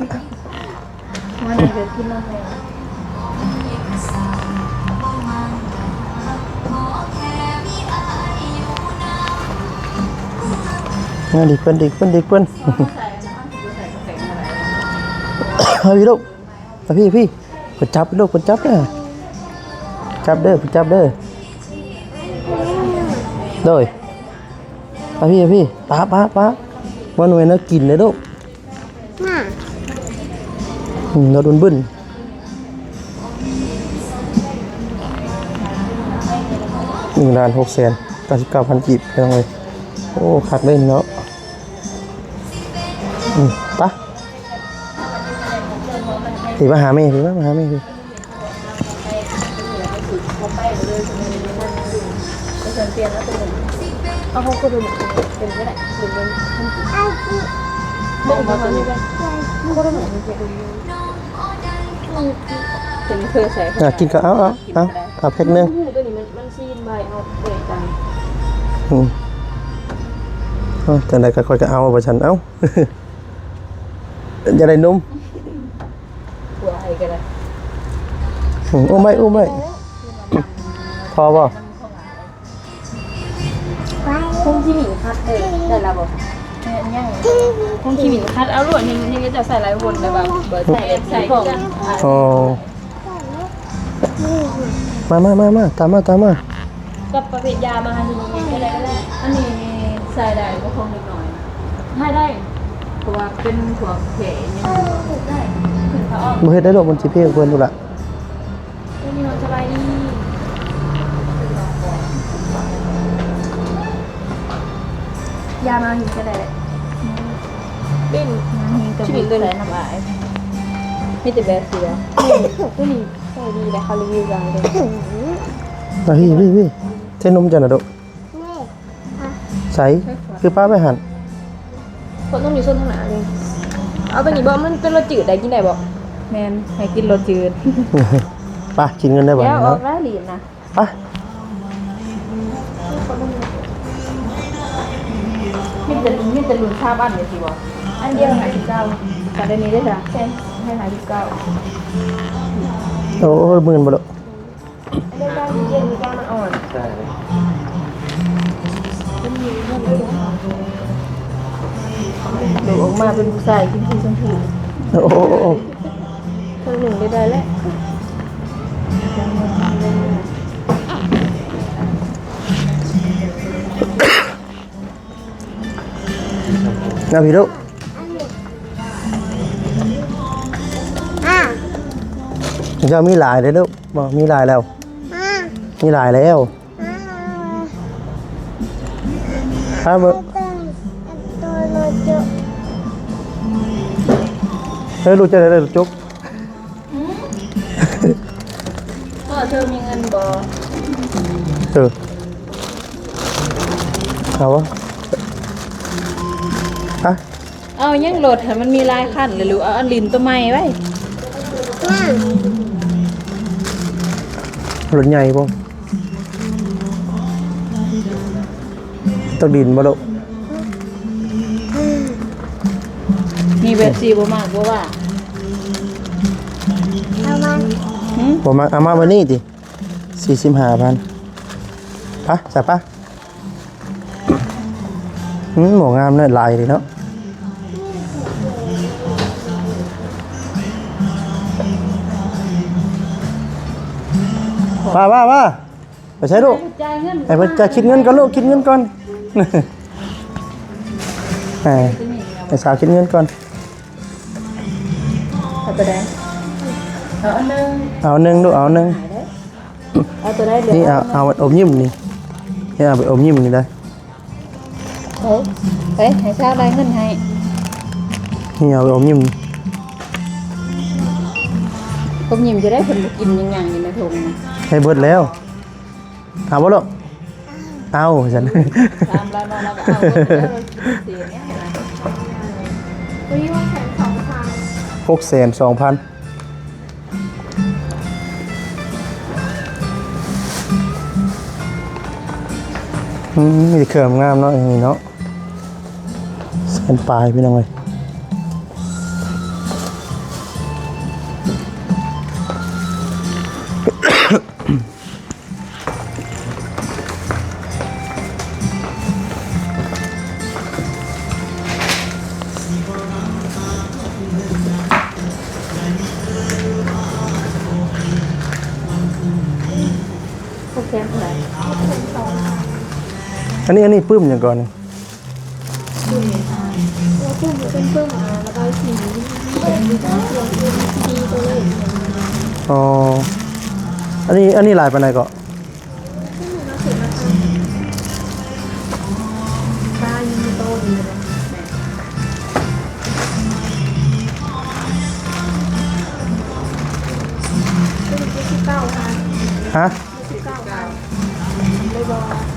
ມາດິກເພິ່ນ ດິກເພິ່ນ ດິກເພິ່ນ. ມາພີ່ລູກ ມາພີ່ ພີ່ ເພິ່ນຈັບລູກ ເພິ່ນຈັບເດີ ຈັບເດີ ເພິ່ນຈັບເດີ. ໂດຍ ມາພີ່ ມາພີ່ ປະ ປະ ປະ. ບໍ່ແມ່ນແນວກິນເດ້ລູກ. ອືມ ລົດບຸນໆ ໜຶ່ງລ້ານຫົກແສນເກົ້າສິບເກົ້າພັນກີບ ພີ່ນ້ອງເອີຍ. ໂອ້ ຄັກເດ້ເນາະ. ອືມ ໄປ ພີ່ ມາຫາແມ່ ພີ່ ມາ ມາຫາແມ່ ພີ່. ອ່າ ກິນກໍເອົາ ເອົາ ເອົາ ເອົາແພັກໜຶ່ງ. ອືມ ເອີ ຈັ່ງໃດກໍຂ້ອຍກໍເອົາວ່າຊັ້ນ ເອົາ ຢາກໄດ້ນົມ. ຫົວໃຫ້ກໍໄດ້ ອືມ ອຸ້ມໄວ້ ອຸ້ມໄວ້ ພໍບໍ່? ຜົງຂີ້ໝິ່ນຂັດ ເອີ ໄດ້ລະບໍ່? ຍັງ ຜົງຂີ້ໝິ່ນຂັດເອົາໂລດ ຍັງ ຍັງຈະໃສ່ຫຼາຍຄົນ ແຕ່ວ່າບໍ່ໃສ່ແລ້ວ ໃສ່ຂອງ. ອໍ ມາ ມາ ມາ ມາ ຕາມມາ ຕາມມາ. ກັບປະເພດຢາມາຫາທີ່ນີ້ກໍໄດ້ ກໍໄດ້. ອັນນີ້ໃຊ້ໄດ້ບໍ່ ຂອງເດັກນ້ອຍໃຊ້ໄດ້ ເພາະວ່າເປັນພວກແຜຫຍັງໄດ້ ຂຶ້ນເຂົາອອກ. ບໍ່ເຮັດໄດ້ດອກ ມັນຊິເພກເພິ່ນພຸ້ນລະ. ໂອ້ຍ ພີ່ນ້ອງສະບາຍດີ. ຢາມາຫາທີ່ນີ້ກໍໄດ້ ເປັນ ມາຫາທີ່ນີ້ກໍມີແຕ່ນ້ຳອາຍ ມີແຕ່ແບເສືອ. ໂຕນີ້ ໃຊ້ດີແລ້ວ ເຂົາຣີວິວຫຼາຍເດ້. ມາພີ່ ພີ່ ພີ່ ໃສ່ນົມເຈົ້ານະລູກ. ໃສ່ ຄືປ້າໄປຫັ້ນ. ຄົນຕ້ອງມີຊົນທາງໜ້າເດ້. ເອົາໂຕນີ້ບໍ່? ມັນເປັນລົດຈືດໄດ້ ກິນໄດ້ບໍ່? ແມ່ນ ໃຫ້ກິນລົດຈືດ. ໄປ ຄິດເງິນໄດ້ບາດນີ້ເນາະ. ອອກຫຼາຍລີດນະ. ໄປ ມີແຕ່ ມີແຕ່ລຸ້ນສາມອັນນີ້ຕິບໍ່? ອັນດຽວຫ້າສິບເກົ້າ ກໍໄດ້ນີ້ເດ້ອ ໃສ່ໃຫ້ຫ້າສິບເກົ້າ. ໂອ້ຍ ໝື່ນບໍ່ລູກ? ອັນດຽວກັນ ເຢັນກັນ ມັນອ່ອນ. ດູອອກມາເປັນຜູ້ຊາຍກິນສີຊົມພູ. ໂອ້ ເຄິ່ງໜຶ່ງໄດ້ ໄດ້ແລ້ວ. ເອົາພີ່ລູກ. ອ່າ ເຈົ້າມີຫຼາຍເດ້ລູກ ບໍ່ ມີຫຼາຍແລ້ວ ອາ ມີຫຼາຍແລ້ວ ອາ ພາເບິ່ງ ເອີ ລູກເຈົ້າໄດ້ລູກຈົກ ຮຶ? ພໍ່ເທີມີເງິນບໍ່? ເອີ ເອົາວະ ຮະ? ເອົາຫຍັງລົດຫັ້ນ ມັນມີຫຼາຍຄັນເລີຍລູກ ເອົາອັນລິ້ນໂຕໃໝ່ໄວ້ ລົດໃຫຍ່ບໍ່? ຕົກດິນບໍ່ລູກ? ນີ້ແບບສີ່ບໍ່ມັກບໍ່ວ່າ? ເອົາມາ ຫຶ? ບໍ່ມັກ ເອົາມາໄວ້ນີ້ຕິ ສີ່ສິບຫ້າພັນ ໄປ ສະ ໄປ. ອືມ ໝວກງາມເນາະ ລາຍດີເນາະ ວ່າ ວ່າ ວ່າ ໄປໃສລູກ? ຈ່າຍເງິນ ໃຫ້ເພິ່ນຈ່າຍ ຄິດເງິນກ່ອນລູກ ຄິດເງິນກ່ອນ ເອີ ໃຫ້ສາວຄິດເງິນກ່ອນ. ເອົາຕົວໃດ? ເອົາອັນໜຶ່ງ ເອົາໜຶ່ງລູກ ເອົາໜຶ່ງ ເອົາຕົວໃດ? ນີ້ ເອົາ ເອົາອົບຍິ້ມນີ້ ນີ້ເອົາໄປອົບຍິ້ມນີ້ໄດ້ ເອີ ໄປໃຫ້ຊາວລາຍເງິນໃຫ້ ນີ້ເອົາໄປອົບຍິ້ມ ອົບຍິ້ມຈະໄດ້ ເພິ່ນບໍ່ກິນຫຍັງໆ ຢູ່ໃນຖົງ ໃຫ້ເບິດແລ້ວ. ເອົາບໍ່ລູກ? ເອົາ ວ່າຊັ້ນ ຖາມລາວເນາະ ລາວກໍເອົາເບິດເລີຍ ເສຍຫຍັງນະ ຕົວນີ້ຫົກແສນສອງພັນ ຫົກແສນສອງພັນ ອືມ ມີແຕ່ເຄື່ອງງາມເນາະ ອັນນີ້ເນາະ ແສນປາຍ ພີ່ນ້ອງເອີຍ. ຫົກແສນເທົ່າໃດ? ອັນນີ້ ອັນນີ້ປຶ້ມຫຍັງກ່ອນນີ້? ປຶ້ມ ອ່າ ປຶ້ມເປັນປຶ້ມ ອ່າ ລະບາຍສີ ເປັນ ເປັນ ເປັນ ເປັນ ເປັນຕົວເລກ ອໍ ອັນນີ້ ອັນນີ້ຫຼາຍປານໃດເກາະ? ຮະ?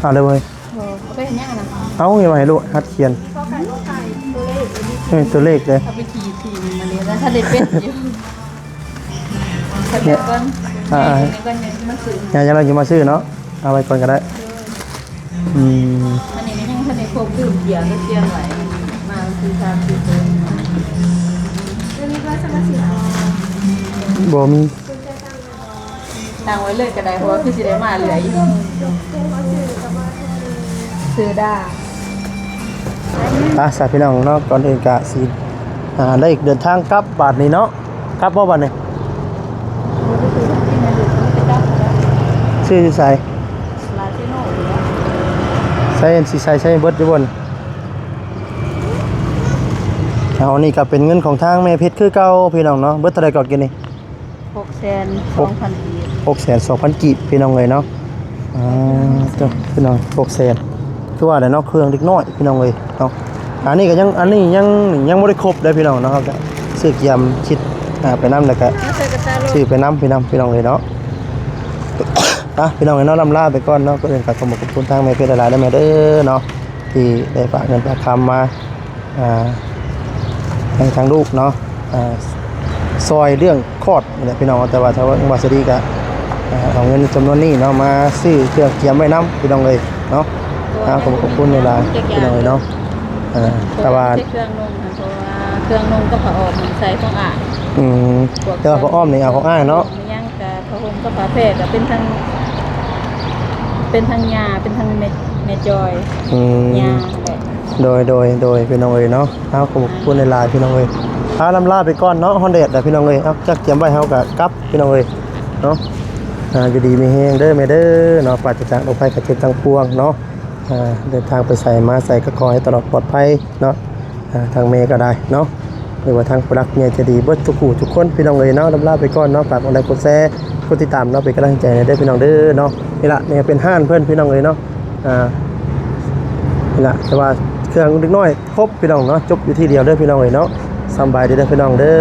ເອົາເລີຍເວີຍ. ເອີ ເອົາໄປເຮັດຫຍັງຫັ້ນນະ? ເອົາ ເອົາໄວ້ໃຫ້ລູກຫັດຂຽນ ເອີ ຕົວເລກເດ້ ເອົາໄປຂີດ ຂີດມັນມາເລີຍນະ ຖ້າໄດ້ເປັນຢູ່ ເອົາໄວ້ກ່ອນ ອ່າໆ ໃຫ້ເພິ່ນມາຊື້ ຍາຍກຳລັງຈະມາຊື້ເນາະ ເອົາໄວ້ກ່ອນກໍໄດ້ ເອີ ອືມ ອັນນີ້ກໍຍັງບໍ່ທັນໄດ້ຄົບ ລືມເກັບໄວ້ ມາຊື້ສາມສີ່ໂຕ ບໍ່ມີ ຕັ້ງໄວ້ເລີຍກໍໄດ້ ເພາະວ່າຄືຊິໄດ້ມາເລື້ອຍຢູ່ ເສືອດາ ໄປຊະພີ່ນ້ອງເນາະ ກ່ອນອື່ນກະຊິ ອ່າ ໄດ້ເດີນທາງກັບບາດນີ້ເນາະ ກັບບໍ່ບາດນີ້? ຊື້ຢູ່ໃສ? ໃສ ຊິໃສ່ໃສ່ເບິດຢູ່ບໍ່? ເອົາ ນີ້ກໍເປັນເງິນຂອງທາງແມ່ເພັດຄືເກົ່າ ພີ່ນ້ອງເນາະ ເບິດເທົ່າໃດເກາະກີ້ນີ້? ຫົກແສນສອງພັນກີບ ຫົກແສນສອງພັນກີບ ພີ່ນ້ອງເອີຍເນາະ ອ່າ ເຈົ້າ ພີ່ນ້ອງ ຫົກແສນ ຄືວ່າແຫຼະເນາະ ເຄື່ອງເດັກນ້ອຍ ພີ່ນ້ອງເອີຍເນາະ ອັນນີ້ກໍຍັງ ອັນນີ້ຍັງ ຍັງບໍ່ໄດ້ຄົບເດ້ ພີ່ນ້ອງເນາະ ເຮົາກໍຊື້ກຽມຊິດ ອ່າ ໄປນຳ ແລ້ວກໍຊື້ໄປນຳ ພີ່ນ້ອງ ພີ່ນ້ອງເອີຍເນາະ ອ່ະ ພີ່ນ້ອງເອີຍເນາະ ລ່ຳລາໄປກ່ອນເນາະ ກໍເອີ້ນກໍຂອບຄຸນທາງແມ່ເພັດຫຼາຍໆເດີ ແມ່ເດີເນາະ ທີ່ໄດ້ຝາກເງິນຝາກຄຳມາ ອ່າ ໃຫ້ທາງລູກເນາະ ອ່າ ຊ່ອຍເລື່ອງຄອດນີ້ແຫຼະພີ່ນ້ອງ ແຕ່ວ່າທາງວາສະດີກະ ອ່າ ເອົາເງິນຈຳນວນນີ້ເນາະ ມາຊື້ເຄື່ອງກຽມໄວ້ນຳ ພີ່ນ້ອງເອີຍເນາະ ອ່າ ຂອບ ຂອບຄຸນຫຼາຍໆ ພີ່ນ້ອງເອີຍເນາະ ອ່າ ແຕ່ວ່າ ເຄື່ອງນຸ່ງ ເພາະວ່າເຄື່ອງນຸ່ງກັບຜ້າອ້ອມມັນໃສ່ຂອງອ້າຍ ອືມ ແຕ່ວ່າຜ້າອ້ອມນີ້ເອົາຂອງອ້າຍເນາະ ແມ່ນຫຍັງ ກະຜ້າຫົ່ມກັບຜ້າແພກະເປັນທັງ ເປັນທັງຍ່າ ເປັນທັງແມ່ ແມ່ຈອຍ ອືມ ຍ່າແຫຼະ ໂດຍ ໂດຍ ໂດຍ ພີ່ນ້ອງເອີຍເນາະ ເອົາ ຂອບ ຂອບຄຸນຫຼາຍໆ ພີ່ນ້ອງເອີຍ ເອົາ ລ່ຳລາໄປກ່ອນເນາະ ຮ້ອນແດດແລ້ວ ພີ່ນ້ອງເອີຍ ເອົາ ຈັກກຽມໄວ້ ເຮົາກະກັບ ພີ່ນ້ອງເອີຍເນາະ ອ່າ ຢູ່ດີມີແຮງເດີແມ່ເດີເນາະ ປາດຈາກໂລກໄພໄຂ້ເຈັບທັງປວງເນາະ ອ່າ ເດີນທາງໄປໃສມາໃສກໍຂໍໃຫ້ຕະຫຼອດປອດໄພເນາະ ອ່າ ທາງແມ່ກໍໄດ້ເນາະ ຫຼືວ່າທາງຜູ້ຫຼັກຜູ້ໃຫຍ່ໃຈດີເບິດທຸກຜູ້ທຸກຄົນ ພີ່ນ້ອງເອີຍເນາະ. ລຳລາໄປກ່ອນເນາະ ຝາກກົດໄລກົດແຊ ກົດຕິດຕາມເນາະ ເປັນກຳລັງໃຈແດ່ເດີ ພີ່ນ້ອງເດີເນາະ. ນີ້ລະ ນີ້ເປັນຮ້ານເພິ່ນ ພີ່ນ້ອງເອີຍເນາະ. ອ່າ ນີ້ລະ ແຕ່ວ່າເຄື່ອງເດັກນ້ອຍຄົບ ພີ່ນ້ອງເນາະ ຈົບຢູ່ທີ່ດຽວເດີ ພີ່ນ້ອງເອີຍເນາະ. ສຳບາຍດີເດີ ພີ່ນ້ອງເດີ.